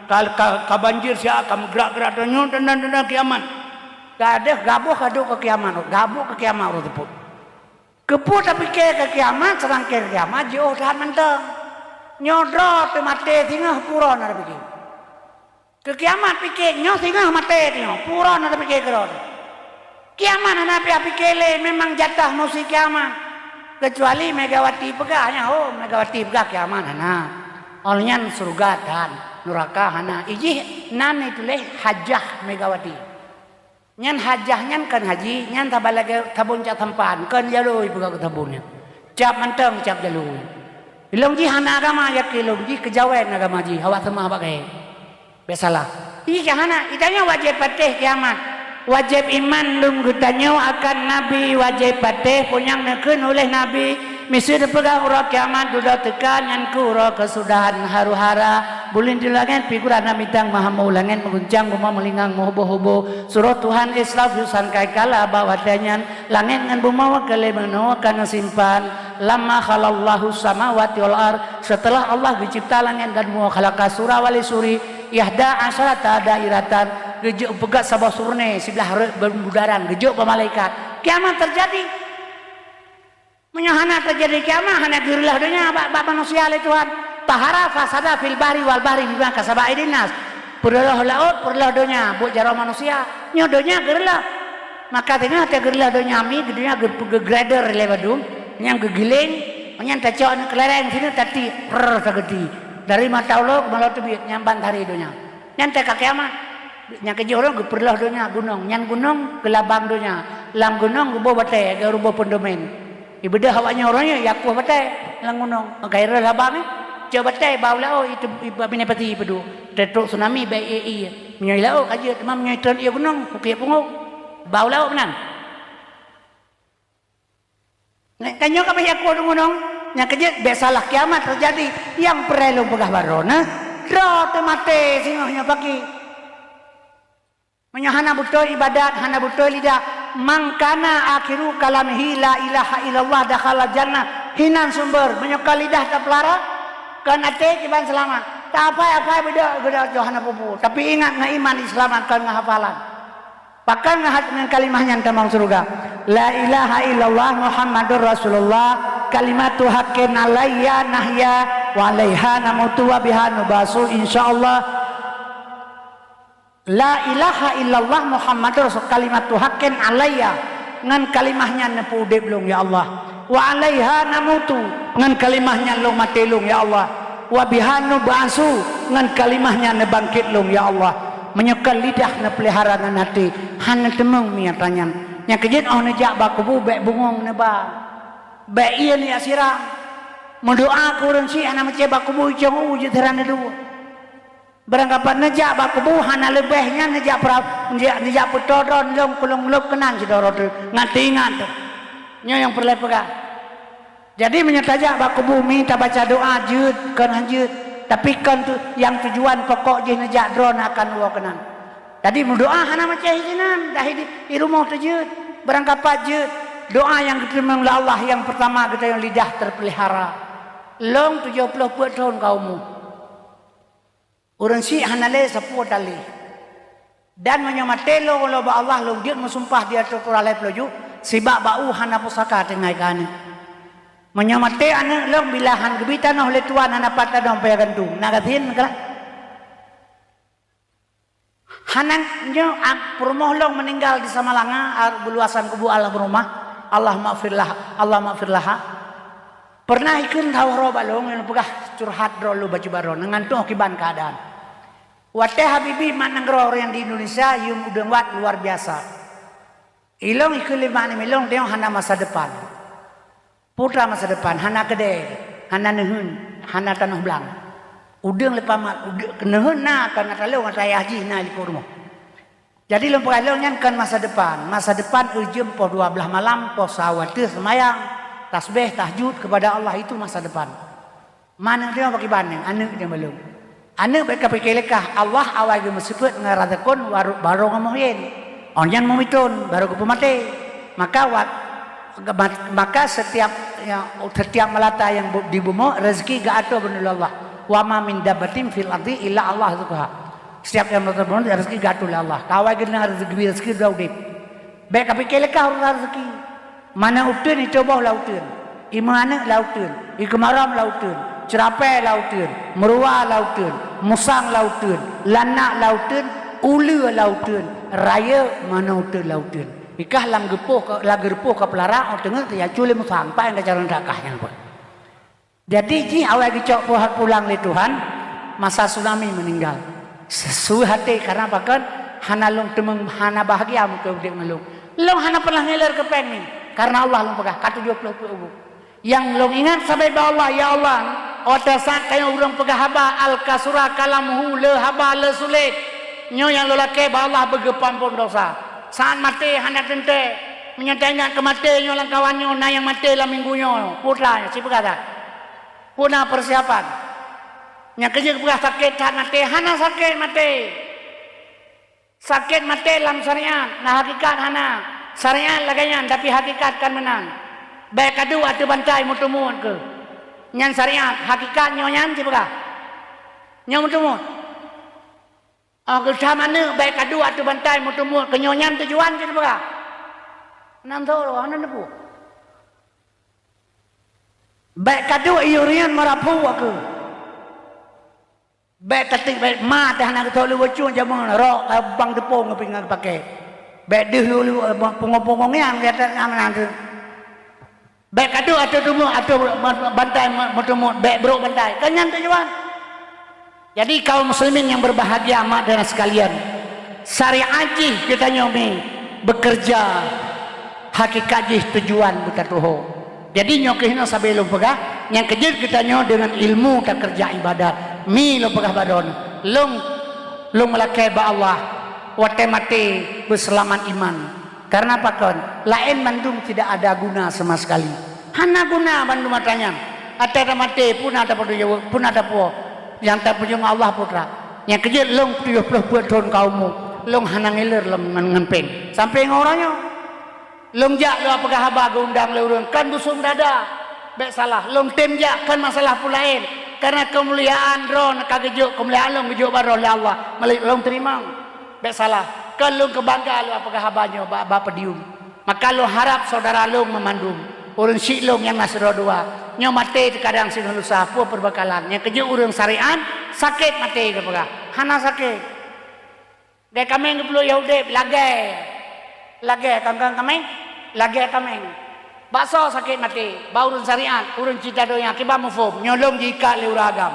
Ka, ka, ka banjir siat, ka meugrak-grak nyoe tanda-tanda kiamat. Ka deuh gabuk ka duek keu kiamat, gabuk keu kiamat ureueng teupot. Keupeue tapike keu kiamat, seurang keu kiamat jiôh that mantong. Nyoe droe teumaté singoh pue droe na tapike. Keu kiamat pike, nyoe singoh maté nyoe, pue droe na tapike keudroe. Kiamat hana payah pike lé, memang jatah musi kiamat. Keucuali Megawati peugah, nyan ho, Megawati peugah kiamat hana. Awak nyan syeuruga tan, nuraka hana. Ijih nan ituléh hajah Megawati. Nyan hajah nyan kon haji, nyan saban lagèe sabon cak sampan, kon jalôi peugah keu sabon nyan. Cap mantong cap jalôi. Ilôn jih hana agama, yakin lôn jih keujawen agama jih, awak seumah bak gèe. Bèk salah. Ih, ka hana, geutanyoe wajéb patéh kiamat. Wajéb iman lom geutanyoe akan Nabi, wajéb patéh peue nyang neukheun uléh Nabi. Miseue teupeugah uroe kiamat dudoe teuka, nyan keuh uroe keusudahan haru-hara. Buleuen di langèt pih gurah na bintang meuhambo, langèt meuguncang, bumoe meulingang meuhubô-hubô. Surôh Tuhan Israfil sangkai kala bak watèe nyan, langèt ngon bumoe ka lheueh meunoe ka neusimpan. Lamma khalaqallahu samawati wal ard, seuteulah Allah geucebta langèt dan bumoe, khalaqa sura wali suri, ihda asyarata dairatan, geujok peugét saboh surnée siblah rot beumudaran, geujok bak malaikat. Kiamat teujadi. Meunyoe hana teujadi kiamat, hana geureuloh donya bak, bak manusia lé Tuhan. Tahara fasada fil bahri wal bahri bima kasabat aidin nas. Peureuloh laôt, peureuloh donya, buet jaroe manusia. Nyoe donya geureuloh. Maka teungoh teugeureuloh donya mi, donya geu-, geugrader lé bandum, nyang geugiléng, nyan tacok aneuk keulèrèng sineuk tatiek, prrr, tageuti. Dari mata ulo keu mata teubiet, nyan ban hari donya. Nyan teuka kiamat. Nyang keujeuet ureueng geupeureuloh donya gunong. Nyan gunong geulabang donya. Lam gunong geuboh batèe, geuruboh peundomen. Ibeudôh awak nyoe uroe nyoe, yakoh batèe lam gunong. Maka ireueh labang, eh. Coba teuh bak laôt itu, itu bak binéh pati peuduek. Teutrok tsunami bak ié-ié. Meunyoe laôt ka jeuet, teuma meunyoe tron ié gunong, kukuyek pungo. Bak laôt meunan. Nyan ka nyoe ka payah kueh gunong, nyang keujeuet bèk salah kiamat teujadi. Nyang peureulèe lôn peugah baroe na, droe teumaté singoh nyoe pagi. Meunyoe hana beutôi ibadat, hana beutôi lidah, "Man kana akhiru kalamihi la ilaha illallah dakhalal jannah." Hinan sumber, meunyoe ka lidah tapeulara, kon até kiban seulamat. Tapai-apai beudôh, beudôh jôh hana peue-peue. Tapi ingat ngon iman Islam kon ngon hafalan. Pakon ngon hat-, ngon kalimah nyan tamong syeuruga. "La ilaha illallah Muhammadur Rasulullah, kalimatu haqqin alayya nahya, wa alaiha namutu wa biha nubasu, insyaallah." "La ilaha illallah Muhammadur Rasul, kalimatu haqqin alayya," ngon kalimah nyan neupeuudép lôn, ya Allah. "Wa alaiha namutu," ngon kalimah nyan lôn maté lôn, ya Allah. "Wa biha nub'asu," ngon kalimah nyan neubangkét lôn, ya Allah. Meunyoe kon lidah neupeulihara ngon até, hana teumeung miata nyan. Nyang keujeuet óh neujak bak kubu bèk bungong neuba. Bèk ié neujak siram. Meudoa keu ureueng syiek hana meucé bak kubu icong u jeuet siran neudua. Barangkapat neujak bak kubu hana leubeh nyan neujak pra-, neujak, neujak peutoe droe lom kulong lop keunan sidroe teuh. Ngat teuingat teuh. Nyoe nyang peureulèe peugah. Jadi meunyoe tajak bak kubu mi tabaca doa jeuet kon han jeuet, tapi kon tu nyang tujuan pokok jih neujak droe na akan woe keunan. Jadi meudoa hana macam sinan, dah di, di rumoh teuh jeuet, barangkapat jeuet. Doa nyang geuteurimong lé Allah nyang peurtama geutanyoe lidah teupeulihara. Lôn tujoh ploh peuet thon ka umu. Ureueng syiek hana lé sapeue tali. Dan meunyoe maté lôn, lôn bak Allah lôn jeuet meusumpah di ateueh Quran lhèe ploh ju, sibak bak u hana pusaka tinggai keu aneuk. Meunyoe maté aneuk lôn bila han geubi tanoh lé tuan hana pat tanoh payah gantung, na gasien keulah. Hana nyoe, a, peurumoh lôn meuninggal di Samalanga, a, beuluasan kubu almarhumah, Allahumma ighfirlah, Allahumma ighfirlaha. Pernah ikheun tawah roh bak lôn, lôn peugah curhat droe lôn bacut baroe, ngon tueng kiban keuadaan. Watèe Habibie mat nanggroe ureueng di Indonesia, yum udeueng wat luar biasa. Ilôn ikheun lé mak nyan, ilôn tanyoe hana masa depan. Peue teuma masa depan, hana keudè, hana neuheun, hana tanoh blang. Udeueng leupah mat, udeueng neuheun na, ka na taleueng ata ayah jih na likot rumoh. Jadi lôn peugah lôn nyan kon masa depan. Masa depan eu jeuem poh dua blaih malam, poh sawa teuh seumayang, tasbeh, tahajud kepada Allah, itu masa depan. Mana dia bagi banding, aneuk dia belum. Aneuk bèk ka pike leukah, Allah awai geumeusifeuet ngon Razakun, waru-, barô ngon Muhyin. Oh nyan meumiton, barô geupeumaté. Maka wat-, maka setiap, ya, setiap meulata nyang bu-, di bumoe, rezeki geuatur beuneuh lé Allah. "Wa ma min dabbatin fil ardi illa Allah rizquha." Setiap nyang meulata bumoe, rezeki geuatur lé Allah. Ka awai geuneuk rezeki, rezeki droe udép. Bèk ka pike leukah urusan rezeki. Mana uteuen ituboh lam uteuen, imeuaneuk lam uteuen, ikeumaram lam uteuen, ceurapée lam uteuen, meuruwa lam uteuen, musang lam uteuen, lanak lam uteuen, uleue lam uteuen, rayeuk mana uteuen lam uteuen. Ikah lam geupoh ka, lam geupoh ka peulara, oh teungeut teuyacu lé musang, paih ka carông takah nyan pun. Jadi jih awai geucok puhat pulang lé Tuhan, masa tsunami meuninggal. Seusui até karena pakon hana lôn teumeung, hana bahagia meukeue udép ngon lôn. Lôn hana pernah ngiler keu péng ni, karena Allah lôn peugah, ka tujoh ploh peuet ubu. Nyang lôn ingat sabe bak Allah, ya Allah, watée saat tanyoe ureuëng peugah haba, al-kasura kalamuhu, le haba, le sulet. Nyoe nyang lôn lakée bak Allah beugeupampon dosa. Saat maté hana teuntée. Meunyoe taingat keu maté nyoe lam kawan nyoe, na nyang maté lam minggu nyoe, putra nyoe, sipeugah that. Peue na peusiapan. Nyang keujeuet peugah sakét that maté, hana sakét maté. Sakét maté lam syariat, na hakikat hana. Syariat lagée nyan, tapi hakikat kan meunan. Bék kaduek ateueh bantai meuteumuet keuh. Nyan syariat, hakikat nyoe nyan sipeugah. Nyoe meuteumuet. Oh, geutam aneuk bék kaduek ateueh bantai meuteumuet keu nyoe nyan tujuan jih peugah. Nam tho hana neupeu. Bék kaduek yue rian meurapu aku. Bék tatik bék ma teuh hana geutôk leuweuh cun jameun rok bang teupông ngon pingan geupakée. Bék deuh lulu pungo-pungo ngiang di ateueh nyan meunan teuh. Bék kaduek ateueh teumuet, ateueh bantai meuteumuet, bék brok bantai. Kan nyan tujuan. Jadi kaum muslimin yang berbahagia, mak dan sekalian, syariat jih geutanyoe mi bekerja, hakikat jih tujuan beutatuho. Jadi nyoe keuh inoe sabe lôn peugah, Nyang keujeuet geutanyoe deungon ilmu takeureuja ibadat. Mi lôn peugah bak droeneuh, lôn, lôn meulakée bak Allah watée maté beuseulamat iman. Kareuna pakon? Laén mandum tidak ada guna sama sekali. Hana guna bandum atra nyan. Atra tamaté peue na tapeujaweueb, peue na tapuwoe. Nyang tapeujeuet Allah peue atra. Nyang keujeuet lôn tujoh ploh peuet thon ka umu, lôn hana ngiler lom ngon, ngon péng. Sampoe ngon uroe nyoe. Lôn jak lôn peugah haba geuundang lé ureuëng, kon busong dada. Bék salah, lôn tem jak kon masalah peue laén. Kareuna keumuliaan droeneuh ka geujok, keumuliaan lôn geujok bak droeneuh lé Allah. Meuli lôn teurimong. Bék salah, kon lôn keubangga lôn peugah haba nyoe bak, bak podium. Maka lôn harab syedara lôn meumandum, ureuëng syiek lôn nyang na sidroe dua, nyoe maté teukadang singoh lusa, peue peubakalan. Nyang keujeuet ureuëng syariat, sakét maté geupeugah. Hana sakét. Lagée kaméng geupluek yah udeb, lagée. Lagée kangkang kaméng, lagée kaméng. Bak soe sakét maté? Bak ureuëng syariat, ureuëng cinta donya, kiban muphom, nyoe lom jiikat lé ureuëng agam.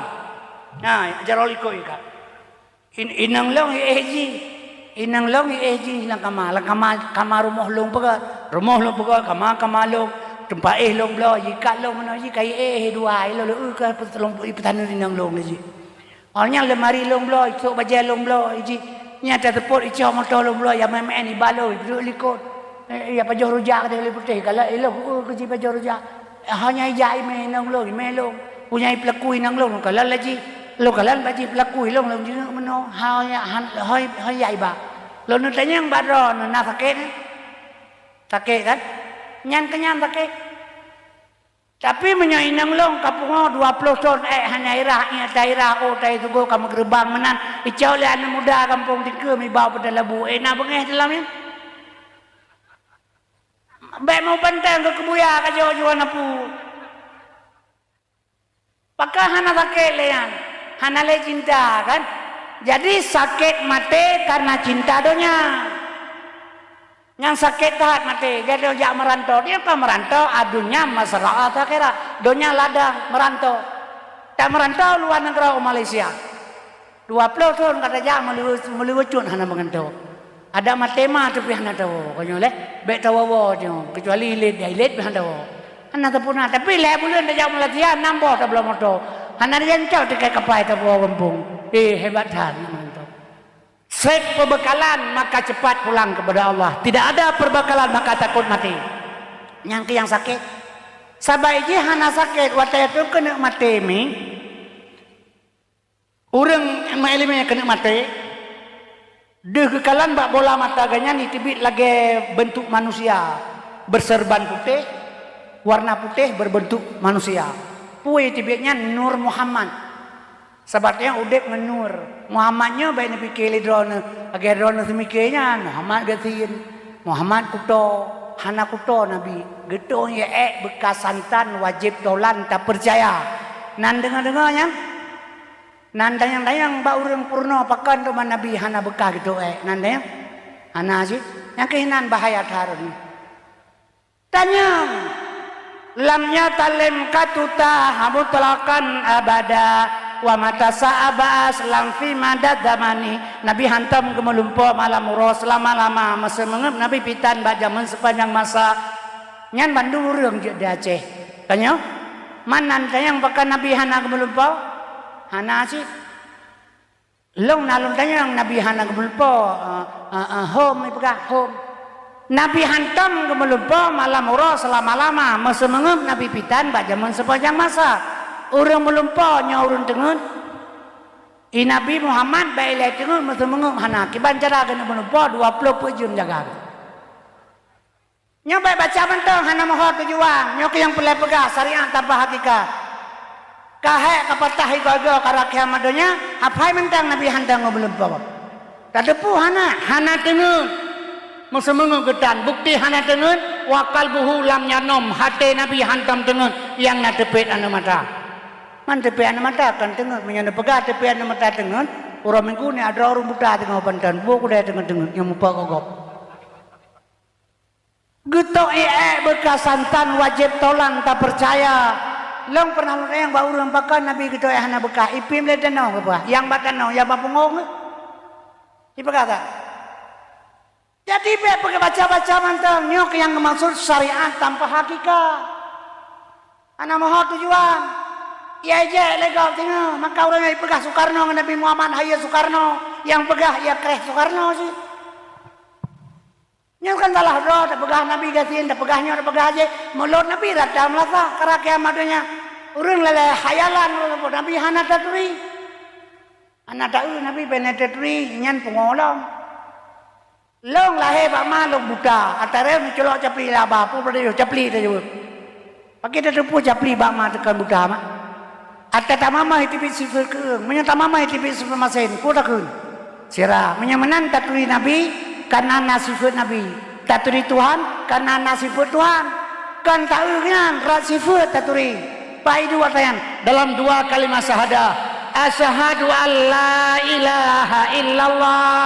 Na, jaroe likot ikat. In-, inong lôn iéh jih. Inong lôn iéh jih lam kama, lam kama, kama rumoh lôn peugét. Rumoh lôn peugét, kama, kama lôn. Teumpat éh lôn bloe, jiikat lôn meunoe jih, ka iéh dua, ilôn lôn, eu, ka peutulông, ipeutanun inong lôn lé jih. Awak nyan leumari lôn bloe, isôk bajée lôn bloe, iji nyan tateupot icok moto lôn bloe, ya meu'én-meu'én iba lôn, iduek likot. Eh, ya pajoh rujak teuh lé putéh, galak ilôn, eh, keuji pajoh rujak. Hanya ijak imé inong lôn, imé lôn. Punya i peulaku inong lôn, lôn kalon laju. Lôn kalon bak jih peulaku ilôn, lôn jeuet meunoe. Ha, ya, han, hoi, hoi ya iba. Lôn neutanyong bak droeneuh, na sakét nyan? Sakét kan? Nyan keu nyan sakét. Tapi meunyoe inong lôn ka pungo dua ploh thon ék hana irah, ié tairah, oh, tai tugoe ka meugeurubang meunan, icok lé aneuk muda gampông Tingkeue mibau peuteulabu, ék na beungéh teulam nyan? Bék meubantang keu keubuya ka jok juan apu. Pakon hana sakét lé nyan? Hana lé cinta, kan? Jadi sakét maté kareuna cinta donya. Nyang sakét that maté, gata jak meuranto. Dia ka meuranto, adunya masalah akhirat. Donya ladang, meuranto. Tak meuranto luwa nanggroe u Malaysia. Dua ploh thon ka tajak meuli-, meuli weucut hana meugantoe. Adak maté ma teuh pih hana tawoe, ka nyoe lé, bék tawoe-woe nyoe, keucuali ilét, ya ilét pih hana tawoe. Hana teupuna, tapi lhée buleuen tajak meulatihan, nam boh tabloe moto. Hana jiancok tiket kapai tapuwoe gampông. Eh, hebat that, na meugantoe. Sép peubekalan, maka cepat pulang kepada Allah. Tidak ada perbekalan, maka takut mati. Nyang keu nyang sakét. Sabai jih hana sakét, watée teuh keuneuk maté mi. Ureuëng meuileumé keuneuk maté, deuh geukalon bak bola mata geuh nyan jiteubiet lagée beuntuk manusia, beuseureuban putéh, warna putéh, beureubeutuk manusia. Peue jiteubiet nyan? Nur Muhammad. Sabab nyan udeb ngon nur. Muhammad nyoe bék neupiké lé droeneuh, lagée droeneuh seumiké nyan, Muhammad gasien, Muhammad kuto, hana kuto Nabi. Geutoh ék beuka santan wajéb tolan tapeucaya. Nan deungoe-deungoe nyan. Nan tanyong-tanyong bak ureuëng peurunoe pakon teuma Nabi hana beukah geutoh ék, nan tanyong? Hana cit. Nyang keuh nan bahaya that. Tanyong, lam nyoe talém ka tuta mutlaqan abada, wa mata sa'a ba'as lam fi madad zamani. Nabi hantom geumeulumpoe malam uroe seulama-lama, meuseumeungeup Nabi pitan bak jamén seupanjang masa. Nyan bandum ureuëng jeuet di Aceh. Tanyoe, man nan tanyong pakon Nabi hana geumeulumpoe? Hana cit. Lôn na lôn tanyong, Nabi hana geumeulumpoe, eh, eh, eh, hom, ipeugah hom. Nabi hantom geumeulumpoe malam uroe seulama-lama, meuseumeungeup Nabi pitan bak jamén seupanjang masa. Ureuëng meulumpoe nyoe ureuëng teungeut. I Nabi Muhammad bak ilée teungeut, meuseumeungeup hana. Kiban cara geuneuk meulumpoe dua ploh peuet jeuem jaga. Nyoe bék baca mantong hana meuho tujuan. Nyoe keuh nyang peureulée peugah syariat tanpa hakikat. Ka hék ka patah igoe-goe ka rot kiamat donya, hafai mantong Nabi hantom geumeulumpoe. Tateupeue hana, hana teungeut. Meuseumeungeup geutan, bukti hana teungeut, wa qalbuhu lam yanom, até Nabi hantom teungeut, nyang na teupet aneuk mata. Man teupet aneuk mata kon teungeut, meunyoe neupeugah teupet aneuk mata teungeut, uroe Minggu nyan droe ureuëng buta teungoh panton, boh kudai teungeut-teungeut nyang muphom gob-gob. Geutoh ék beuka santan wajéb tolan tapeucaya. Lôn pernah lôn tanyong bak ureuëng pakon Nabi geutoh ék hana beukah, ipiep lé tanoh geupeugah, nyang bak tanoh, nyang bak punggong geuh. Ipeugah that. Jadi bék peubaca-baca mantong, nyoe keuh nyang geumaksud syariat tanpa hakikat. Hana meuho tujuan. Ia ejek lé gob singoh, maka ureuëng nyang peugah Soekarno ngon Nabi Muhammad, hai Soekarno, nyang peugah ia kreh Soekarno cit. Nyoe kan salah droe, tapeugah Nabi gasien, tapeugah nyoe, tapeugah jih. Mulod Nabi rata meulasah, kara kiamat donya. Ureuëng lalai hayalan, ureuëng Nabi hana taturi. Hana taeu Nabi, bèk na taturi, nyan pungo lom. Lôn lahé bak ma lôn buta, atra neucolok capli laba, peue beude yoh capli tajaweueb. Pakri tateupeue capli bak ma teuka buta mak. Atra tamamah teubiet sifeuet keueung, meunyoe tamamah teubiet sifeuet masen, peue takheun? Sira, meunyoe meunan taturi Nabi, kana na sifeuet Nabi. Taturi Tuhan, kana na sifeuet Tuhan. Kan taeu nyan, rot sifeuet taturi. Pak Idu watèe nyan, dalam dua kalimat syahadah, "Asyhadu an la ilaha illallah."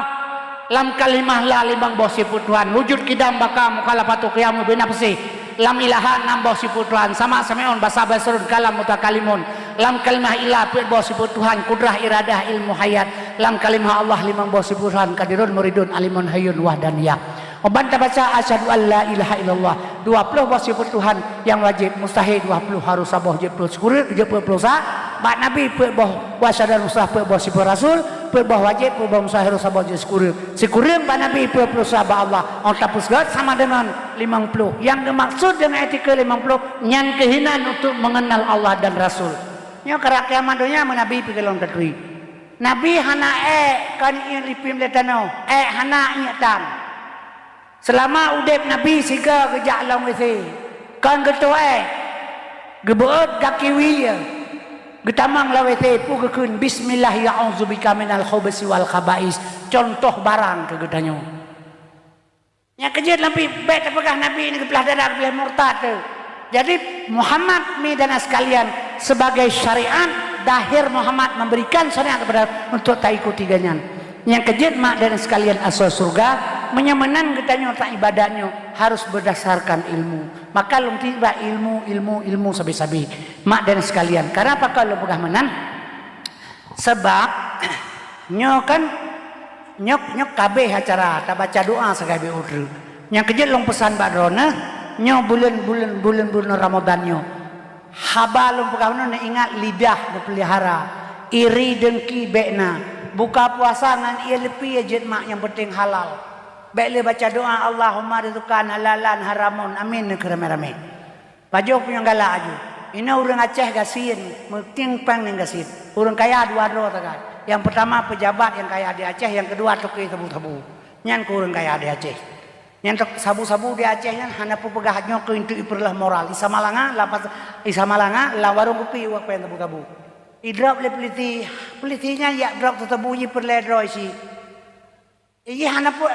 Lam kalimah la limong boh sifeuet Tuhan, wujud, qidam, baqa, mukhalafatu, qiyamu, binafsi. Lam ilaha enam boh sifeuet Tuhan, sama, sami'un, basar, basirun, kalam, mutakalimun. Lam kalimah illa peuet boh sifeuet Tuhan, kudrah, iradah, ilmu, hayat. Lam kalimah Allah limong boh sifeuet Tuhan, qadirun, muridun, alimun, hayyun, wahdaniyah. Ban tabaca asyhadu an la ilaha illallah, dua ploh boh sifeuet Tuhan nyang wajéb, mustahé dua ploh, harôh saboh jeuet ploh sikureueng, jeuet peuet ploh sa, bak Nabi peuet boh, wa asyhadu an Musa peuet boh sifeuet Rasul, peuet boh wajéb, peuet boh mustahé, harôh saboh jeuet sikureueng. Sikureueng bak Nabi, peuet ploh sa bak Allah. Óh tapeugah sama deungon limong ploh. Nyang geumaksud deungon etika limong ploh, nyan keuhinan untuk mengenal Allah dan Rasul. Nyoe kara kiamat donya meu Nabi pih golom taturi. Nabi hana ék kon ié lipim lé tanoh, ék hana ié tan. Seulama udeb Nabi sigoe geujak lam W C, kon geutoh ék, geubeuet gaki wie, geutamong lam W C, peue geukheun, "Bismillah, a'udzubika minal khubusi wal khaba'is." Contoh barang keu geutanyoe. Nyang keujeuet lam pih, bék tapeugah Nabi nyoe geuplah dada, geuplah murtad teuh. Jadi, Muhammad, mi dan sekalian, sebagai syariat, dahir Muhammad memberikan syariat kepada untuk taikuti gobnyan. Nyang keujeuet, mak dan sekalian, asoe syeuruga, meunyoe meunan geutanyoe taibadat nyoe harus berdasarkan ilmu. Maka lôn tiba ilmu, ilmu, ilmu sabe-sabe. Mak dan sekalian, kenapa ka lôn peugah meunan? Sabab, nyoe kan, nyoe, nyoe ka abéh acara, tabaca doa sagai bék u treuk. Nyang keujeuet lôn peusan bak droeneuh, nyoe buleuen, buleuen, buleuen, buleuen Ramadhan nyoe. Haba lôn peugah nyoe, neuingat lidah neupeulihara. Iri, dengki bék na. Buka puasa ngon ié leupie jeuet mak, nyang peunteng halal. Bék lé baca doa, "Allahumma rizqan halalan haramun." Amin, neukeu ramé-ramé. Pajoh punyueng galak aju. Inoe ureuëng Aceh gasien, meutieng péng ngon gasien. Ureuëng kaya dua droe sagai. Nyang peutama peujabat nyang kaya di Aceh, nyang keudua toke sabu-sabu. Nyan keuh ureuëng kaya di Aceh. Nyang tok sabu-sabu di Aceh nyan hana peue peugah nyoe keuh untuk ipeureuloh moral. Di Samalanga, lapan, di Samalanga, lam warong kupi uak péng sabu-sabu. Idrop lé peulisi, peulisi nyan yak drop sabu-sabu jih peureulée droe isi. Ijih hana peuet,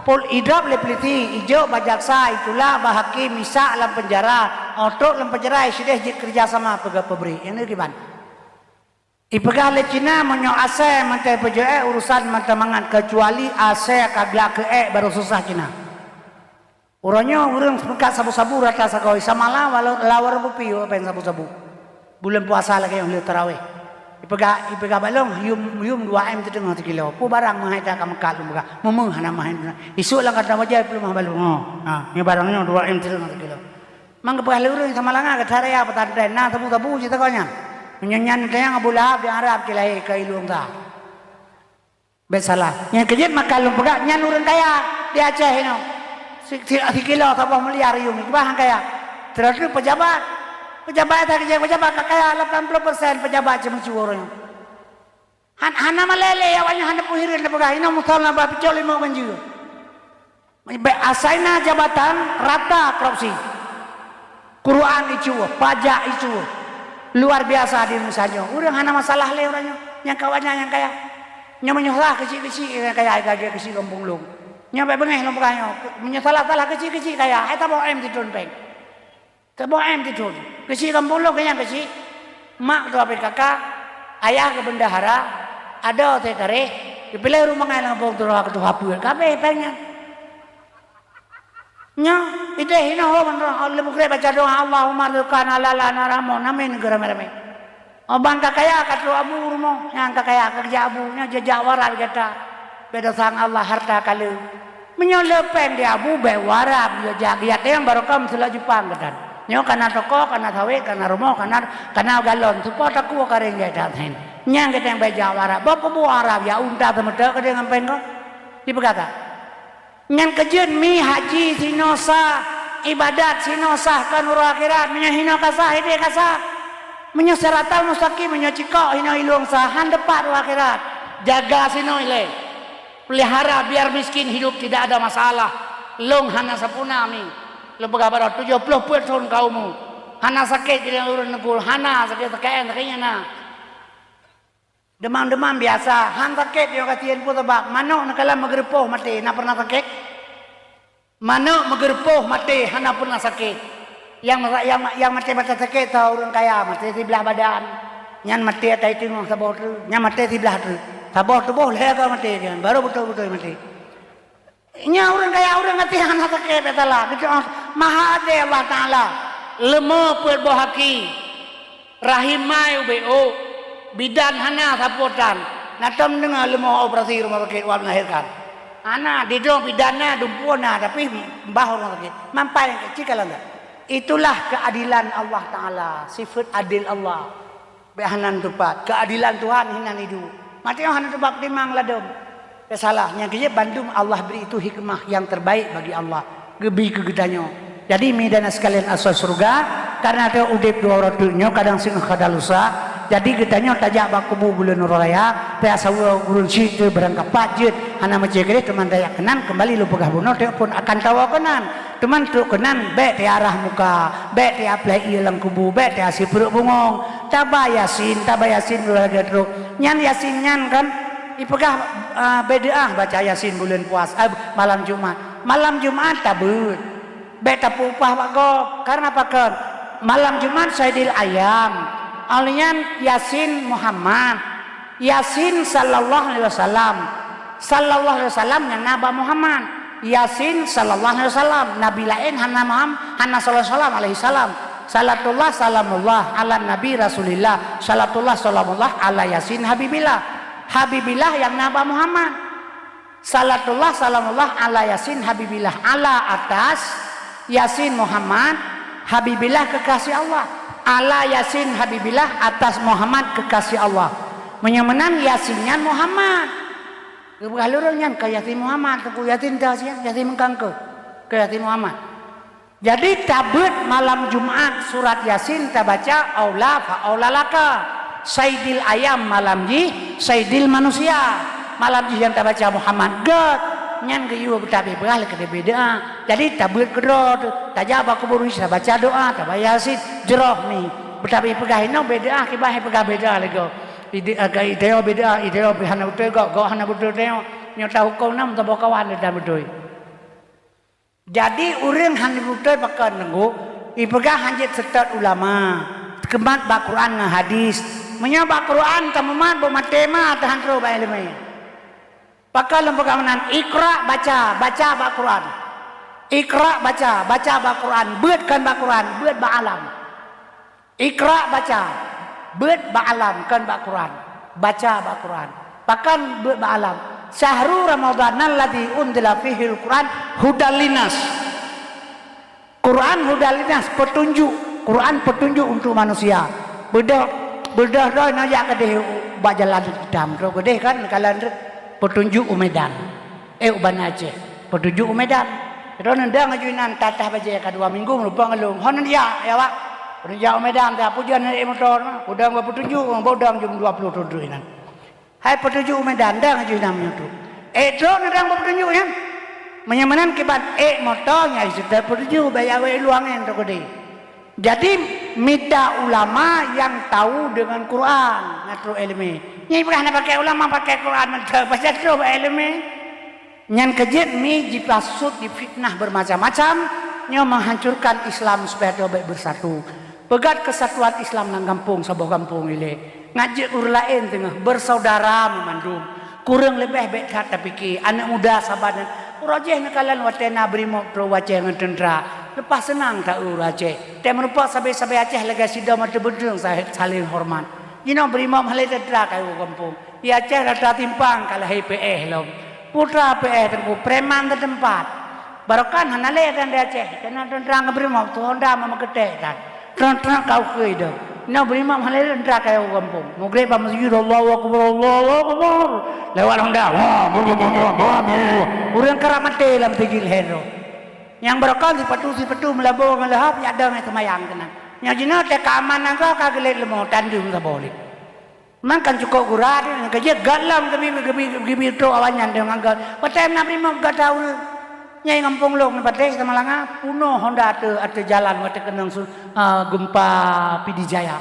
pol-, idrop lé peulisi, ijok bak jaksa, itulak bak hakim, isak lam penjara, óh trok lam penjara, isideh jeuet kerja sama peugah pabrik. Nyang nyoe kiban? Ipeugah lé Cina, meunyoe asèe mantong peujeuet, urusan mantong mangat, kecuali asèe ka glak keu ék, baru susah Cina. Uroe nyoe ureuëng seumeukat sabu-sabu rata sagoe, sama la, walau la warong kupi, uak péng sabu-sabu. Buleuen puasa lagée nyoe lheueh tarawéh. Ipeugah, ipeugah bak lôn, yum, yum dua M teudeungoe sikilo. Peue barang meuhai that ka meukat lôn peugah. Meumeuh hana meuhai. Isuk lam kata bajai peuleumah bak lôn. Ha, nyoe barang nyoe dua M teudeungoe sikilo. Mang geupeugah lé ureuëng Samalanga geutaraya pesantren, na sabu-sabu cit sagoe nyan. Meunyoe nyan tayang Abu Lahab di Arab cit lahé keu ilong sa. Bék salah. Nyang keujeuet maka lôn peugah, nyan ureuëng kaya di Aceh inoe. Si, si, sikilo saboh miliar yum, bah nyang kaya. Terus pejabat. Pejabat nyang keujeuet pejabat ka kaya, lapan ploh persen pejabat ceumeucue ureuëng. Han, hana malée lé awaknyan, hana peuhireuen tapeugah, inoe musola bah picok limong ganjil. Bék asai na jabatan rata korupsi. Quran icu, pajak icu. Luar biasa di Indonesia nyoe. Ureuëng hana masalah lé ureuëng nyoe. Nyang kawan nyang kaya. Nyoe meunyoe salah keuchik-keuchik nyang kaya, lagée keuchik gampông lôn. Nyoe bék beungéh lôn peugah nyoe. Meunyoe salah-salah keuchik-keuchik kaya, hai saboh M titôn péng. Saboh M titôn. Keuchik gampông lôn keu nyang keuchik. Mak ketua P K K, ayah keu bendahara, adoe sekretaris, geupiléh ureuëng bangai lam gampông tuha, tuha peuet. Ka abéh péng nyan. Nyoe, ideh inoe ho ban roh, lé mugreb baca doa, "Allahumma rzuqna halalan haraman." Amin, geura ramé-ramé. Oh, ban ka kaya ka trok abu rumoh, nyang ka kaya ka geujak abu, nyoe jijak warat gata. Bék desya ngon Allah harta ka le. Meunyoe le péng di abu, bék warat, jijak geujak teueng barokah meuseulok Jepang gata. Nyoe kana toko, kana sawét, kana rumoh, kana, kana galon, tupo takue karéng jai that hen. Nyang geutanyoe bèk jak u Arab. Boh peubuet Arab, ya unta teumeuteuk keudéh ngon péng ko. Dipeugah that. Nyan keujeuet mi haji sinoe sah, ibadat sinoe sah kon uroe akhirat. Meunyoe hinoe ka sah, idéh ka sah. Meunyoe siratal mustaqim, meunyoe cikok hinoe ilong sah, han teupat uroe akhirat. Jaga sinoe ilée. Pelihara biar miskin hidup tidak ada masalah. Lôn hana sapeue na mi. Lôn peugah baroe tujoh ploh peuet thon ka umu. Hana sakét jadi ureuëng neugul, hana sakét, sakét, sakét nyan na. Demam-demam biasa, han sakét nyoe kasihan peue sabab manok neukalon meugeureupoh maté, na pernah sakét? Manok meugeureupoh maté hana pernah sakét. Nyang, nyang, nyang maté mata sakét tho ureuëng kaya, maté siblah badan. Nyan maté atai teungoh saboh treuk, nyan maté siblah treuk. Saboh tuboh lhée ka maté nyan, baru beutôi-beutôi maté. Nyan ureuëng kaya, ureuëng até hana sakét, bèk salah. Geucok maha adé Allah Taala. Leumo peuet boh aki. Rahim mai ubé ôk, bidan hana sapotan. Na tom deungoe leumo operasi rumoh sakét awak melahirkan. Hana, didong bidan na, dumpeue na, tapi bah rumoh sakét. Mampai cit kalon that. Itulah keadilan Allah Taala, sifat adil Allah. Bèk hana teupat, keadilan Tuhan hinan iduek. Maté nyoe hana teupat timang ladom. Teusalah, nyang keujeuet bandum Allah bri itu hikmah yang terbaik bagi Allah geubi keu geutanyoe. Jadi, mi dan sekalian asoe syeuruga, karena teu udeb dua uroe teuk nyoe kadang singoh kada lusa. Jadi, geutanyoe tajak bak kubu buleuen uroe raya, teusaweue ureuëng syik teu barangkapat jeuet hana meucé keudeh teuma tajak keunan keumbali lôn peugah bunoe teuk pun akan tawoe keunan. Teuma trok keunan bèk teuarah muka, bèk teuapleh ié lam kubu, bèk teuasipreuk bungong. Taba Yasin, taba Yasin lagèe trok. Nyan Yasin nyan kan Ipeugah, eh, bid'ah baca Yasin buleuen puasa, eh, malam Jumat. Malam Jumat tabeuet. Bèk tapeuupah bak gob. Karena pakon? Malam Jumat Saidil Ayam. Awaknyan Yasin Muhammad. Yasin sallallahu alaihi wasallam. Sallallahu alaihi wasallam nyang na bak Muhammad. Yasin sallallahu alaihi wasallam. Nabi laén hana Muham-, hana sallallahu alaihi wasallam, alaihi salam. Salatullah salamullah ala Nabi Rasulillah. Salatullah salamullah ala Yasin Habibillah. Habibillah nyang na bak Muhammad. Salatullah salamullah ala Yasin Habibillah, ala atas Yasin Muhammad, Habibillah kekasih Allah. Ala Yasin Habibillah, atas Muhammad kekasih Allah. Meunyoe meunan Yasin nyan Muhammad. Geupeugah lôn nyan ka Yasin Muhammad, Teungku Yasin dah siap, Yasin meukangkeu. Ka Yasin Muhammad. Jadi, tabeuet malam Jumat surat Yasin tabaca, aula fa aula laka. Saidil ayam malam jih, saidil manusia. Malam jih nyang tabaca Muhammad gèt. Nyan geuyue beutabi beurah lé keudeh bid'ah. Jadi, tabeuet keudroe teuh. Tajak bak kubu ureueng tabaca doa, tabaca Yasin, jroh mi. Beutabi peugah inoe bid'ah, kiban hai peugah bid'ah lé gob. Ide-, agak ideal bid'ah, ideal pih hana beutôi gob, gob hana beutôi tanyoe. Nyoe tahuköm nam saboh kawan dan beutôi. Jadi, ureueng hana beutôi pakon Teungku, ipeugah hanjeuet seutôt ulama, teukeumah bak Quran ngon hadis. Meunyoe bak Quran tameumat, boh maté ma teuhan trôh bak ileumèe. Pakon lôn peugah meunan, iqra baca, baca bak Quran. Iqra baca, baca bak Quran, beuet kon bak Quran, beuet bak alam. Iqra baca, beuet bak alam, kon bak Quran. Baca bak Quran. Pakon beuet bak alam? Syahru Ramadhanalladzi unzila fihil Quran hudal linnas. Quran hudal linnas, petunjuk. Quran petunjuk untuk manusia. Beudôh, beudôh droe na jak keudeh bak jalan itam. Droe keudeh kan, kalon petunjuk u Medan. Eh, u Banda Aceh. Petunjuk u Medan. Droeneuh dang aju inan tatah bajèe ka dua minggu meureumpok ngon lôn. Hon jak, ya, Wak. Hon jak u Medan, dah pujan naik motor. Udang bak petunjuk, bodang jam dua puluh tujuh inan. Hai petunjuk u Medan, dang aju inan meunyoe tu. Eh, droeneuh dang bak petunjuk nyan. Meunyoe meunan kiban, eh, motor nyang seutôt petunjuk, baya wéh luang nyan tu keudeh. Jadi, mita ulama nyang tau deungon Quran, natu ileumèe. Nyan ipeugah na pakai ulama, pakai Quran, mantap, baca terus bak ileumèe. Nyan keujeuet mi jipasut jifitnah bermacam-macam, nyoe menghancurkan Islam supaya droe bèk bersatu. Peugöt kesatuan Islam lam gampông, saboh gampông ilèe. Ngat jeuet ureueng laén teungoh, bersaudara meumandum. Kureueng leubeh bèk that tapike, aneuk muda saban nyan. Uroe jéh neukalon watèe na brimob trôh u Aceh ngon teuntra. Leupah seunang ta-eu ureueng Aceh. Tém rupa sabe-sabe Aceh lagèe sidroe mata beudeueng sa-, saléng horeumat. Jinoe brimob hana lé teuntra ka u gampông. Di Aceh rata timpang ka lahé P S lom. Putra P S Teungku, preman teuteumpat. Barokan hana lé kan di Aceh, keunoe teuntang keu beurimong, tu honda meukeutèk tan. Trang-trang ka ukeue idong. Inoe beurimong hana lé teuntang kayô gampông. Mugreb bak meuseujid, Allahu Akbar, Allahu Akbar. Lewat honda. Ureueng karap maté lam teujih lhèe droe. Nyang barokan sipatu-sipatu meulabô ngon leuhab, jak dong seumayang keunan. Nyoe jinoe teuka aman nanggroe ka geulet leumo, tandeueng saboh lé. Meunan kan cukôp gura teuh, nyang keujeuet göt lom geubi, geubi, geubi trok awaknyan deungon göt. Watèe na beurimong gata ureueng. Nyang gampông lôn Patéh Samalanga, punoh honda ateueh, ateueh jalan watèe keunong su-, a, gempa Pidie Jaya.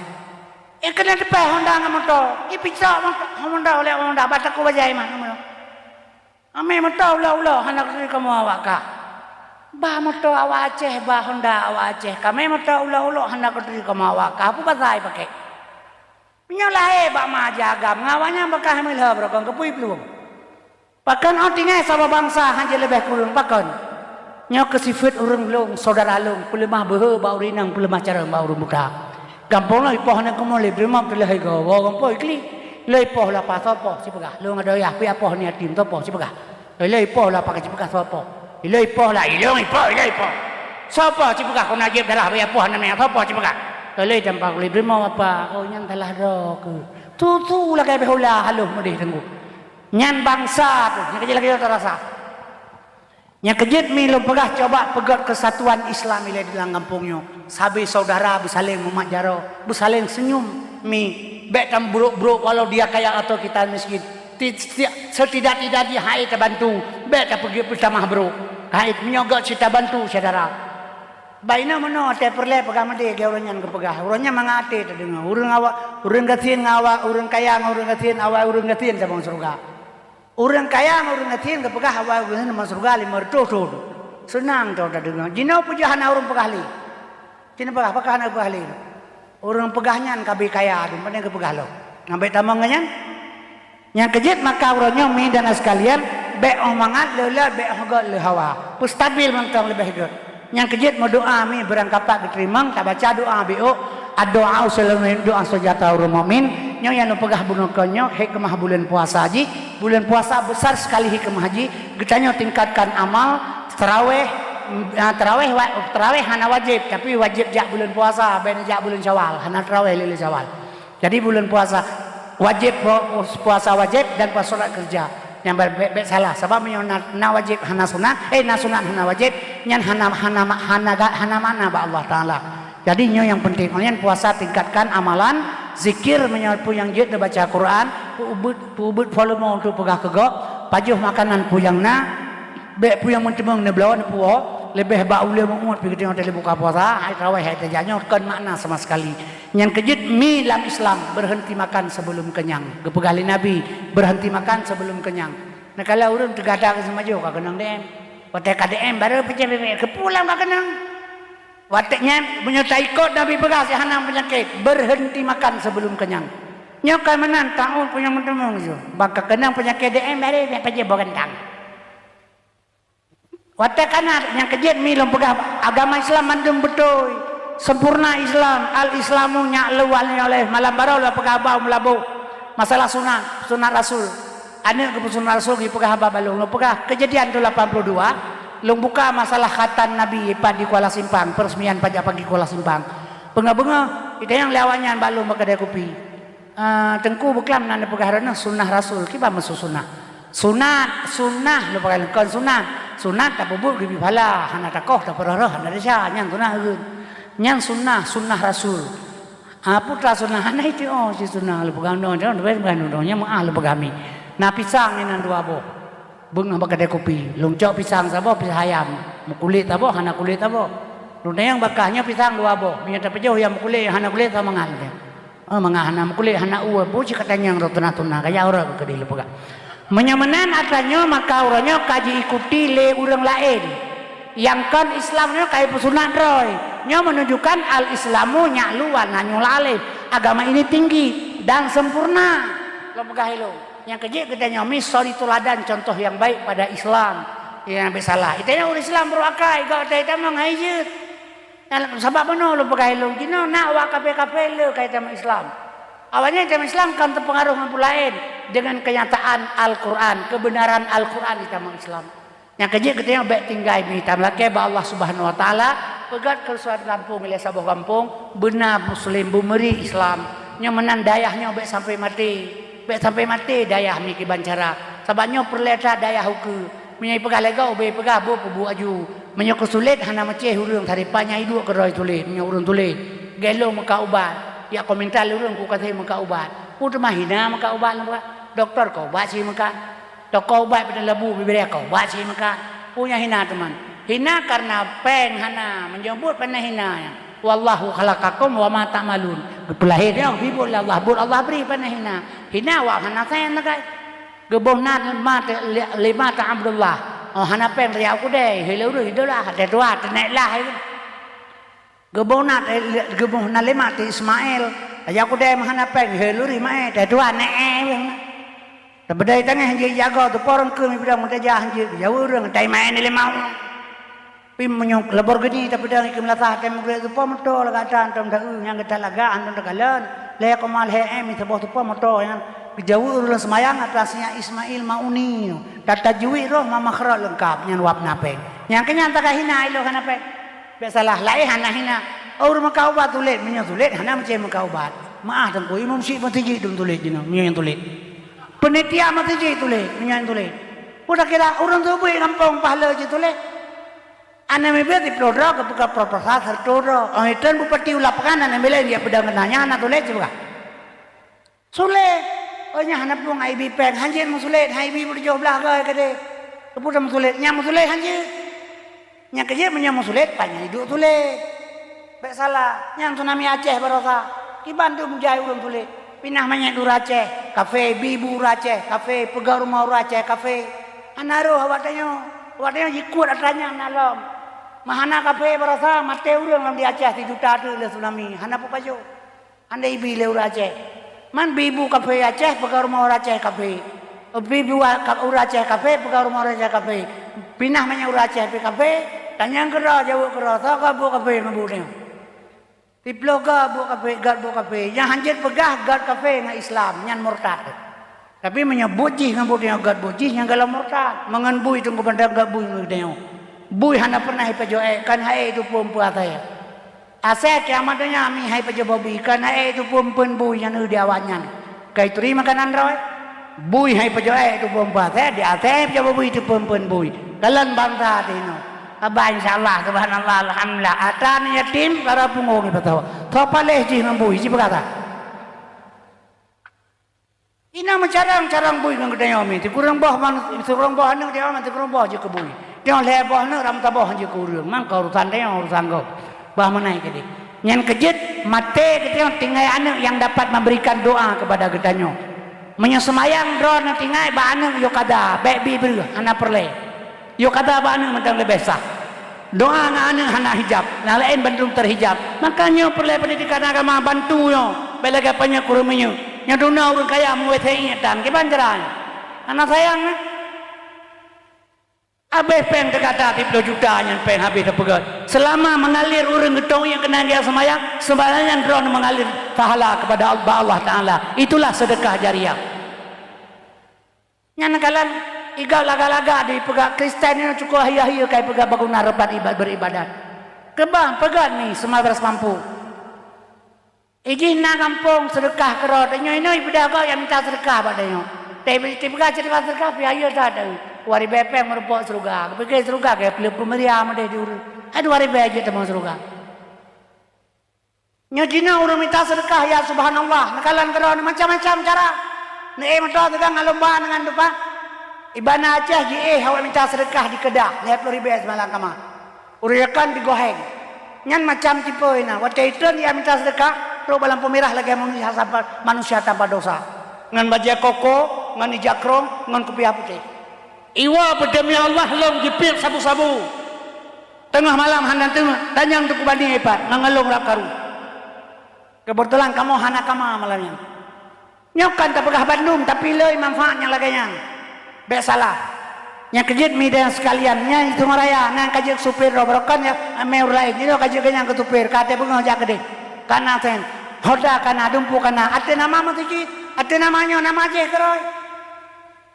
Eh, keuneuk teupèh honda ngon moto. Ipicok moto, honda oleh honda, bak takue bajèe mah. Amé moto ulok-ulok hana kuturi kamoe awak kah. Bah moto awak Aceh, bah honda awak Aceh. Kamé moto ulok-ulok hana kuturi kamoe awak kah. Peue basa ipakè? Meunyoe lahé bak ma aja agam, ngon awaknyan beukah meulhö beurokon keupeue iplueng. Pakon oh tinggai saboh bansa hana leubeh kureueng pakon? Nyoe keuh sifeuet ureueng lôn, syedara lôn, peuleumah beuhe bak ureueng inong, peuleumah carông bak ureueng buta. Gampông lôn ipoh aneuk kamoe lé, beurimong teuh lheueh igoe, woe gampông iklik. Lheueh ipoh lapa soe poh sipeugah, lôn adoe yah, pih apoh ni yatim soe poh sipeugah. Ilée ipoh lah pakai cipeugah soe poh. Ilée ipoh lah, ilong ipoh, ilée ipoh. Soe poh cipeugah keu najib dalah bak ipoh aneuk miet, soe poh cipeugah. Ilée tampak lé beurimong apa, oh nyan salah droe keuh. Tutu lagée beh ula haloh meudeh teungku. Nyan bansa tu, nyang keujeuet lagée nyoe tarasa. Nyang keujeuet mi lôn peugah coba peugét keusatuan Islam ilée di lam gampông nyoe. Sabe syedara beusaléng mumat jaroe, beusaléng seunyum mi. Bék tameubrok-brok walau dia kaya atau kita miskin. Ti-, ti-, setidak-tidaknya hai tabantu, bék tapeugét peutamah brok. Hai meunyoe gét cit tabantu syedara. Bah inoe meunoe watée peureulée peugah meudeh gét ureuëng nyan geupeugah. Ureuëng nyan mangat até tadeungoe. Ureuëng awak, ureuëng gasien ngon awak, ureuëng kaya ngon ureuëng gasien, awai ureuëng gasien tabang syeuruga. Ureuëng kaya ngon ureuëng gasien geupeugah awai ureuëng gasien tabang syeuruga limong reutôh thon. Seunang thon tadeungoe. Jinoe peue jeuet hana ureuëng peugah lé. Cit neupeugah, pakon hana geupeugah lé? Ureuëng peugah nyan ka bri kaya, dum pane geupeugah lom. Nyan bék tamong ngon nyan. Nyang keujeuet maka uroe nyoe mi dan sekalian, bék óh mangat le-le, bék óh gét le hawa. Peustabil mantong leubeh gét. Nyang keujeuet meudoá mi beurangkapat geuteurimong, tabaca doá biôk, ad-du'a sailatul mu'min, doá seunjata ureuëng mukmin. Nyoe nyang neupeugah bunoe kon nyoe hikmah buleuen puasa jih. Buleuen puasa besar sekali hikmah jih. Geutanyoe tingkatkan amal, Tarawéh, mm, ah, tarawéh wa-, tarawéh hana wajéb, tapi wajéb jak buleuen puasa, bék jak buleuen Syawal, hana tarawéh lé Syawal. Jadi buleuen puasa wajéb, pu-, puasa wajéb dan puasa sunat keureuja. Nyang ba-, bék, bék salah, sabab meunyoe na, na wajéb hana sunat, eh, na sunat hana wajéb, nyan hana, hana ma-, hana ga-, hana makna bak Allah Taala. Jadi nyoe nyang penting. Nyan puasa tingkatkan amalan, zikir meunyoe peue nyang jeuet neubaca Quran, peuubeuet, peuubeuet volume untuk peugah keu gob, pajoh makanan peue nyang na, bék peue nyang meuteumong neubloe neupuwoe, leubeh bak ulée mumet pih geutanyoe teuh lé buka puasa, hai tarawéh hai tajak nyoe kon makna sama sekali. Nyang keujeuet mi lam Islam, berhenti makan sebelum kenyang. Geupeugah lé Nabi, berhenti makan sebelum kenyang. Neukalon ureuëng teugadang seumajoh ka keunong D M. Watée ka D M baru peucah bebek, keupeue lam ka keunong. Watée nyan, meunyoe taikot Nabi peugah, si hana peunyakét, berhenti makan sebelum kenyang. Nyoe ka meunan taun punya meuteumong ju. Bak ka keunong peunyakét D M, baré biar pajoh boh gantang. Watée kana nyang keujeuet mi lôn peugah agama Islam mandum beutôi. Sempurna Islam, al-Islamu nya'lu wal oleh malam baroe lôn peugah bak meulaboh. Masalah sunat, sunat Rasul. Aneuk geupeusunat Rasul geupeugah haba bak lôn. Lôn peugah keujadian tu lapan puluh dua, lôn buka masalah khatan Nabi pat di Kuala Simpang, peresmian pajak pagi Kuala Simpang. Beungoh-beungoh, itanyong lé awaknyan bak lôn bak keudè kupi. "Ah, Teungku, beuklam na neupeugah droeneuh sunnah Rasul, kiban maksud sunnah?" "Sunat, sunnah," lôn peugah lôn, "kon sunat. Sunat tapeubuet geubi pahala, hana takoh, tapeurôh-rôh, hana desya, nyan sunnah ureuëng. Nyan sunnah, sunnah Rasul." Ah, putra sunnah, hana itu, oh, si sunnah, lôn peugah, "Nyoe, nyoe, nyoe, nyoe, nyoe, meuah," lôn peugah mi. Na pisang inan dua boh. Beungoh bak keudè kupi, lôn cok pisang saboh, pisang hayam. Meukulét saboh, hana kulét saboh. Lôn tanyong bak kah, "Nyoe pisang dua boh. Meunyoe tapeujoh nyang meukulét, nyang hana kulét, sama mangat," lôn tanyong. "Oh, mangat hana meukulét, hana ue, boh cit ka tanyong roh tuna-tuna, kaya uroe keudeh," lôn peugah. Meunyoe meunan atra nyoe, maka uroe nyoe ka jiikuti lé ureuëng laén. Nyang kon Islam nyoe ka jipeusunat droe. Nyoe menunjukkan al-Islamu nya'lu wa nanyul alih. Agama ini tinggi dan sempurna. Lôn peugah ilôn. Nyang keujeuet geutanyoe mi suri tuladan contoh nyang baik pada Islam. Nyang bék salah. Geutanyoe ureuëng Islam beuruakai, gak teuh tamong hai jeuet. Nyang sabab meunoe lôn peugah ilôn jinoe na awak kafé-kafé le ka jitamong Islam. Awaknyan jitamong Islam kan teupeungaruh ngon peue laén dengan kenyataan Al-Quran, kebenaran Al-Quran jitamong Islam. Nyang keujeuet geutanyoe bék tinggai mi, tameulakée bak Allah Subhanahu Wa Taala, peugét keurusohan gampông ilée saboh gampông, beuna muslim, beumeuri Islam. Nyoe meunan dayah nyoe bék sampai maté. Bék sampai maté dayah mi kiban cara. Sabab nyoe peureulée that dayah ukeue. Meunyoe ipeugah lé gob, ubé ipeugah boh peubuet aju. Meunyoe keusulet hana meucéh ureuëng, saripa nyang iduek keudroe tuléh, meunyoe ureuëng tuléh. Gelo meuka ubat. Yak komentar lé ureuëng ku kasé meuka ubat. Peue teuma hina meuka ubat lom ka. Doktor ka ubat si meuka. Toko ubat pih labu bibiré ka ubat si meuka. Peue nyang hina teuma. Hina kareuna péng hana, meunyoe buet pane hina. Wallahu khalaqakum wa ma ta'malun. Geupeulahé nyoe bri buet lé Allah, buet Allah bri pane hina. Hina awak hana sen nagai. Geuboh na lima te-, lima ta Abdullah. Oh, hana péng tajak u keudée, hei lé ureuëng idolah, teutuha, teunek lah. Geuboh na te-, geuboh na lima te Ismail. Tajak u keudée meuhana péng, hei lé ureuëng Ismail, teutuha, nek eh. Teubedai tangah hanjeuet jagoe, teupo ureuëng keu meubilang meutajah hanjeuet, jaweueb ureuëng, tai main lé mau. Pi meunyoe Lamborghini tapeudong ikeu meulasah, tai meugrek teupo moto lagak tan, tom dau nyang geutalagak, antom takalon. Lhée koma lhée M, saboh teupo moto nyan. Geujaweueb ureuëng seumayang atas nyan Ismail Mauni. Tatajuwid roh ma makhraj leungkab, nyan wab na péng. Nyang keunyan taga hina ilok hana péng. Bék salah, laén hana hina. Oh, ureuëng meuka ubat tuléh, meunyoe tuléh, hana meucéh meuka ubat. Meuah teungku, imum syik meuseujid dum tuléh jinoe, meunyoe nyang tuléh. Peunitia meuseujid tuléh, meunyoe nyang tuléh. Peue takira ureuëng teubiet gampông pahala jituléh. Aneuk mibiet siploh droe geupeugah proposal siratoh droe. Oh, itén bupati u lapangan aneuk mibiet lé dia peudong keunan nyan hana tuléh sipeugah. Sulet. Oh, nyan hana peue ngon ibi péng. Hanjeuet meusulet, han ibi peutujoh blaih goe keudeh. Keupeue meusulet? Nyan meusulet hanjeuet. Nyang keujeuet meunyoe meusulet, panyang iduek sulet. Bék salah. Nyan tsunami Aceh barosa. Kiban tu mujai ureuëng sulet. Pinah manyét ureuëng Aceh, kafé, bi bu ureuëng Aceh, kafé, peugah rumoh ureuëng Aceh, kafé. Hana roh awak tanyoe. Awak tanyoe jikot atra nyan na lom. Meuhana kafé barosa, maté ureuëng lam di Aceh sijuta teuk lé tsunami. Hana peupajoh. Andai ibi lé ureuëng Aceh. Man bi bu kafé Aceh, peugah rumoh ureuëng Aceh kafé. Bi bu ka-, ureuëng Aceh kafé, peugah rumoh ureuëng Aceh kafé. Pinah manyét ureuëng Aceh pih kafé, tanyong keudroe, jaweueb keudroe, soe ka buet kafé ngon buet nyoe. Siploh goe buet kafé, göt buet kafé. Nyang hanjeuet peugah göt kafé ngon Islam, nyan murtad. Tapi meunyoe buet jih ngon buet nyoe göt buet jih, nyan gohlom murtad. Meungon bui teungku bandar göt bui ngon geutanyoe. Bui hana peureunah ipajoh ék, kan hai ék itu peue-peue asai. Asai kiamat donya mi hai pajoh bobi, kan hai ék itu peue-peue bui nyang eu di awaknyan. Ka ituri makanan droe. Bui hai pajoh ék itu peue-peue asai, di asai pajoh bobi itu peue-peue bui. Kalon bansa tinoe. Haba insya Allah, subhanallah, alhamdulillah. Atra aneuk yatim, lara punggong ipasoe. Soe paléh jih ngon bui, jipeugah that. Ina meucarang-carang bui ngon geutanyoe mi. Sikureueng boh man-, sikureueng boh aneuk di awak, sikureueng boh jeuet keu bui. Tanyoe lhée boh aneuk ram saboh jeuet keu ureuëng. Man ka urusan tanyoe, urusan gob. Bah meunan keudeh. Nyan keujeuet maté geutanyoe tinggai aneuk nyang dapat memberikan doa kepada geutanyoe. Meunyoe seumayang droeneuh tinggai bak aneuk yoh kada, bék bi breueh, hana peureulée. Yoh kada bak aneuk mantong leubeh sah. Doa ngon aneuk hana hijab, nyang laén bandum teuhijab. Maka nyoe peureulée peundidikan agama bantu nyoe, bék lagée panyöt kureueng minyeuk. Nyoe duna ureuëng kaya meuwéh seuingat tan, kiban cara nyoe. Hana sayang, eh? Habéh péng teuka that siploh juta nyan péng habéh teupeugét. Seulama meungalir ureuëng geutong nyang keunan geujak seumayang, seumayang nyan droeneuh meungalir pahala kepada Allah, Allah Taala. Itulah sedekah jariah. Nyan kalon igob lagak-lagak dipeugah Kristen nyoe cukôp hayeu-hayeu kai peugah baguna rebat iba-, beuribadat. Keubah peugah ni seumabras mampu. Ijih na gampông seudeukah keudroe tanyoe inoe ibeudôh gob nyang mita seudeukah bak tanyoe. Tapi tipeugah ceurita seudeukah pih hayeu that, dua ribée péng meurumpok syeuruga. Geupike syeuruga gaya peuleueh peumeuria meudeh di ureuëng. Hai dua ribée jeuet tamong syeuruga. Nyoe jinoe ureuëng mita seudeukah, ya subhanallah, neukalon keudroe macam-macam cara. Neuék meutoe teugang alomba deungon dupa. Ibana Aceh jiéh awak mita seudeukah di Keudah, lhée ploh ribée simalam kama. Ureuëng Yakan di Goheng. Nyan macam tipe inan, watée itreun ia mita seudeukah, trok bak lampôh mirah lagée manusia tanpa, manusia tanpa dosa. Ngon bajée koko, ngon ija krong, ngon kupiah putéh. Iwoe peuteumé Allah lom jipiep sabu-sabu. Teungoh malam hana teungoh, tanyong teungku bani ipat, ngon ngalong rab karu. Keubeutulan kamoe hana kama malam nyan. Nyoe kan tapeugah bandum, tapi le manfaat nyang lagée nyan. Bék salah. Nyang keujeuet mi dan sekalian, nyan itu raya, nan ka jeuet supir droe, barokon ya, amé ureuëng laén, nyoe ka jeuet keu nyang keu supir, ka até beungoh jak keudeh. Kana sen, hoda kana, dumpu kana, até nama meuseujid, até nama nyoe, nama jih keurôi.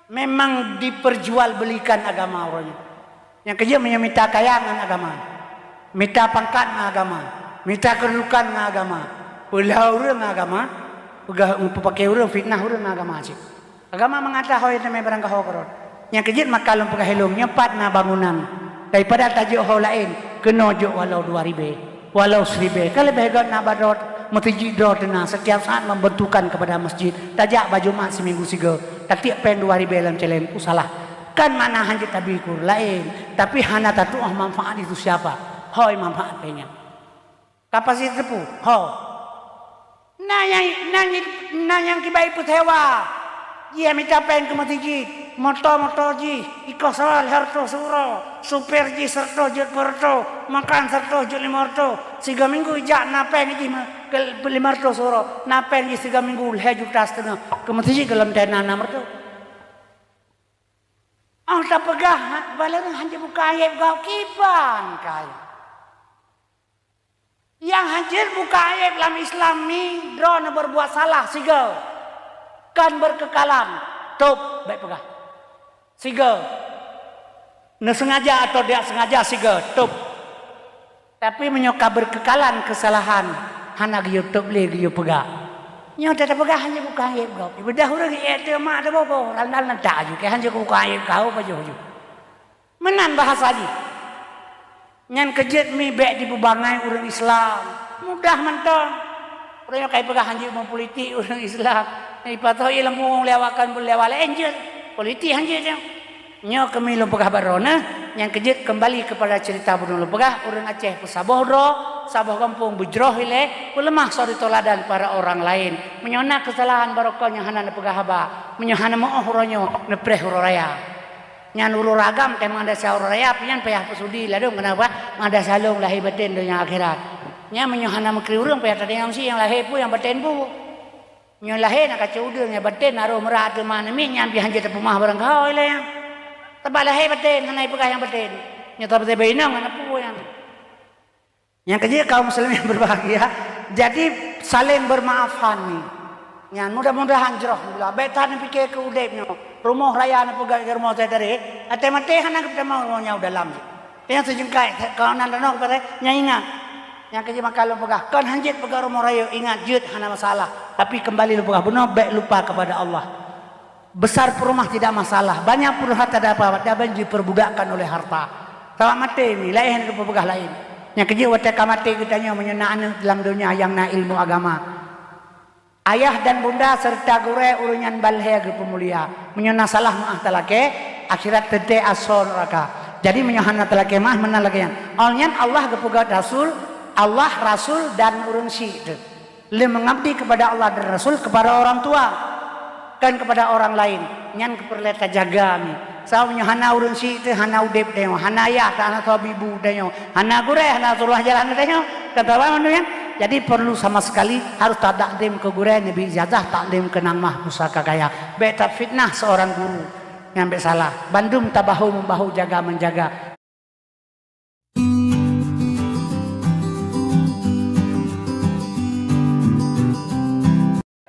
Memang diperjualbelikan agama uroe nyoe. Nyang keujeuet meunyoe mita kaya ngon agama, mita pangkat ngon agama, mita keududukan ngon agama, peulheueh ureuëng ngon agama, peugah, peupakée ureuëng, fitnah ureuëng ngon agama cit. Agama meungata ho nyang teumé barang gaho keurot. Nyang keujeuet maka lôn peugah ilôn, nyoe pat na bangunan. Daripada tajok ho laén, keunoe jok walau dua ribée, walau siribée. Ka leubeh gét na badrot, meuseujid droe teuna, setiap saat membentukan kepada masjid. Tajak bak Jumat siminggu sigoe, tatiek péng dua ribée lam céléng, ku salah. Kan makna hanjeuet tabi kur laén, tapi hana tatuoh manfaat itu siapa. Hoi manfaat péng nyan. Kapasitas teupeu, ho. Na nyang, na nyang, na nyang kibai peusewa. Jih mita péng keu meuseujid, moto-moto jih, ikoh salah lhèe reutôh siuroe, supir jih sireutôh jeuet dua reutôh, makan sireutôh jeuet limong reutôh. Sigoe minggu ijak na péng jih me-, keu limong reutôh siuroe, na péng jih sigoe minggu lhèe juta siteungoh, keu meuseujid keu lom tena nam reutôh. Oh, tapeugah, bala ureuëng hanjeuet buka aéb gob kiban kai. Nyang hanjeuet buka aéb lam Islam ni, droeneuh berbuat salah sigoe. Kon berkeukalan, tôb, bék peugah. Sigoe. Neuseungaja atau tidak sengaja sigoe, tôb. Tapi meunyoe ka berkeukalan keusalahan, hana geuyue tôb lé geuyue peugah. Nyoe teupeugah hanjeuet buka aéb gob. Ibeudôh ureuëng ék teuh mak teuh boh-boh, lam-lam lantak aju, keu hanjeuet buka aéb kau pajoh ju. Meunan bahasa jih. Nyan keujeuet mi bék dipeubangai ureuëng Islam. Mudah mantong. Ureuëng nyang kai peugah hanjeuet meupolitik ureuëng Islam. Ipatoh ilmu lewat kan lewat laén jeuet. Politik hanjeuet nyoe. Nyoe keumieng lôn peugah bak droeneuh, nyang keujeuet keumbali keupada ceurita bunoe lôn peugah, ureuëng Aceh peusaboh droe, saboh gampông beujroh ilée, peuleumah suri teuladan para orang laén. Meunyoe na keusalahan barokon nyang hana neupeugah haba, meunyoe hana meuoh uroe nyoe, neupreh uroe raya. Nyan uroe raya agam teuh meudesya uroe raya, pih nyan payah peusudi ladôm, kenapa? Meudesya lôn lahé batén donya akhirat. Nyan meunyoe hana meukri ureuëng payah tadeng nyang si nyang lahé peue nyang batén peue. Nyoe lahé na kacau udeueng, nyang batén na roh meurat teuma aneuk miet nyan pih hanjeuet tapeumah barang gaho ilée nyan. Sabab lahé batén hana ipeugah nyang batén. Nyoe tapeutée bak inong hana peue nyan. Nyang keujeuet kaum muslimin berbahagia, jadi saling bermaafan ni. Nyan mudah-mudahan jroh mula. Bék that neupiké keu udeb nyoe. Rumoh raya neupeugah keu rumoh teuh tadi, até maté hana geutamong rumoh nyang u dalam jih. Nyang seujeungkai kawanan tanoh kepada nyang ingat. Nyang keujeuet maka lôn peugah, kon hanjeuet peugah rumoh rayeuk, ingat jeuet hana masalah. Tapi keumbali lôn peugah bunoe bék lupa kepada Allah. Besar pun rumah tidak masalah, banyak pun harta dapat, tapi jiperbudakkan oleh harta. Sabab maté mi, laén hana geupeugah laén. Nyang keujeuet watée ka maté geutanyoe meunyoe na aneuëk lam donya nyang na ilmu agama. Ayah dan bunda serta gurée ureuëng nyan ban lhée geupeumulia. Meunyoe na salah meuáh talakée, akhirat teuntée asoe neuraka. Jadi meunyoe hana talakée meuáh meunan lagée nyan. Awaknyan Allah geupeugét rasul, Allah, rasul dan ureuëng syik teuh. Lé meungabdi kepada Allah dan Rasul kepada orang tua, kon kepada orang laén. Nyan keupeureulee tajaga mi. Sabab nyoe hana ureuëng syik teuh, hana udeb tanyoe, hana yah teuh, hana soe ibu tanyoe, hana gurée, hana turoh jalan tanyoe. Kata bang nyan. Jadi perlu sama sekali harus tatakdim keu gurée, neubi ijazah takdim keu nan mah pusaka kaya. Bék tafitnah seorang guru. Nyan bék salah. Bandum tabahu membahu, jaga menjaga.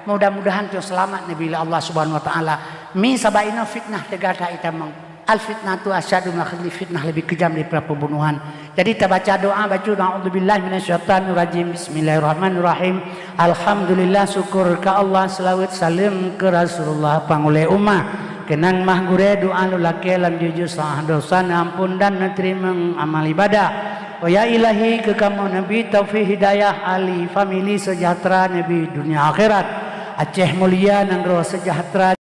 Mudah-mudahan tu selamat Nabi Allah Subhanahu wa taala. Mi sabab inoe fitnah teuga that itamong. Al fitnatu asyadu min qatli, fitnah lebih kejam daripada pembunuhan. Jadi tabaca doa, baca, "A'udzubillahi minasyaitonirrajim. Bismillahirrahmanirrahim. Alhamdulillah, syukur keu Allah, seulaweuet saleuem keu Rasulullah, panghulée umat. Keunan mah gurée doa lôn lakée lam jujur salah dosa, neuampon dan neuteurimong amal ibadah. Oh ya Ilahi, keu kamoe neubi taufik hidayah, ahli famili seujahteura neubi dunia akhirat. Aceh mulia, nanggroe seujahteura."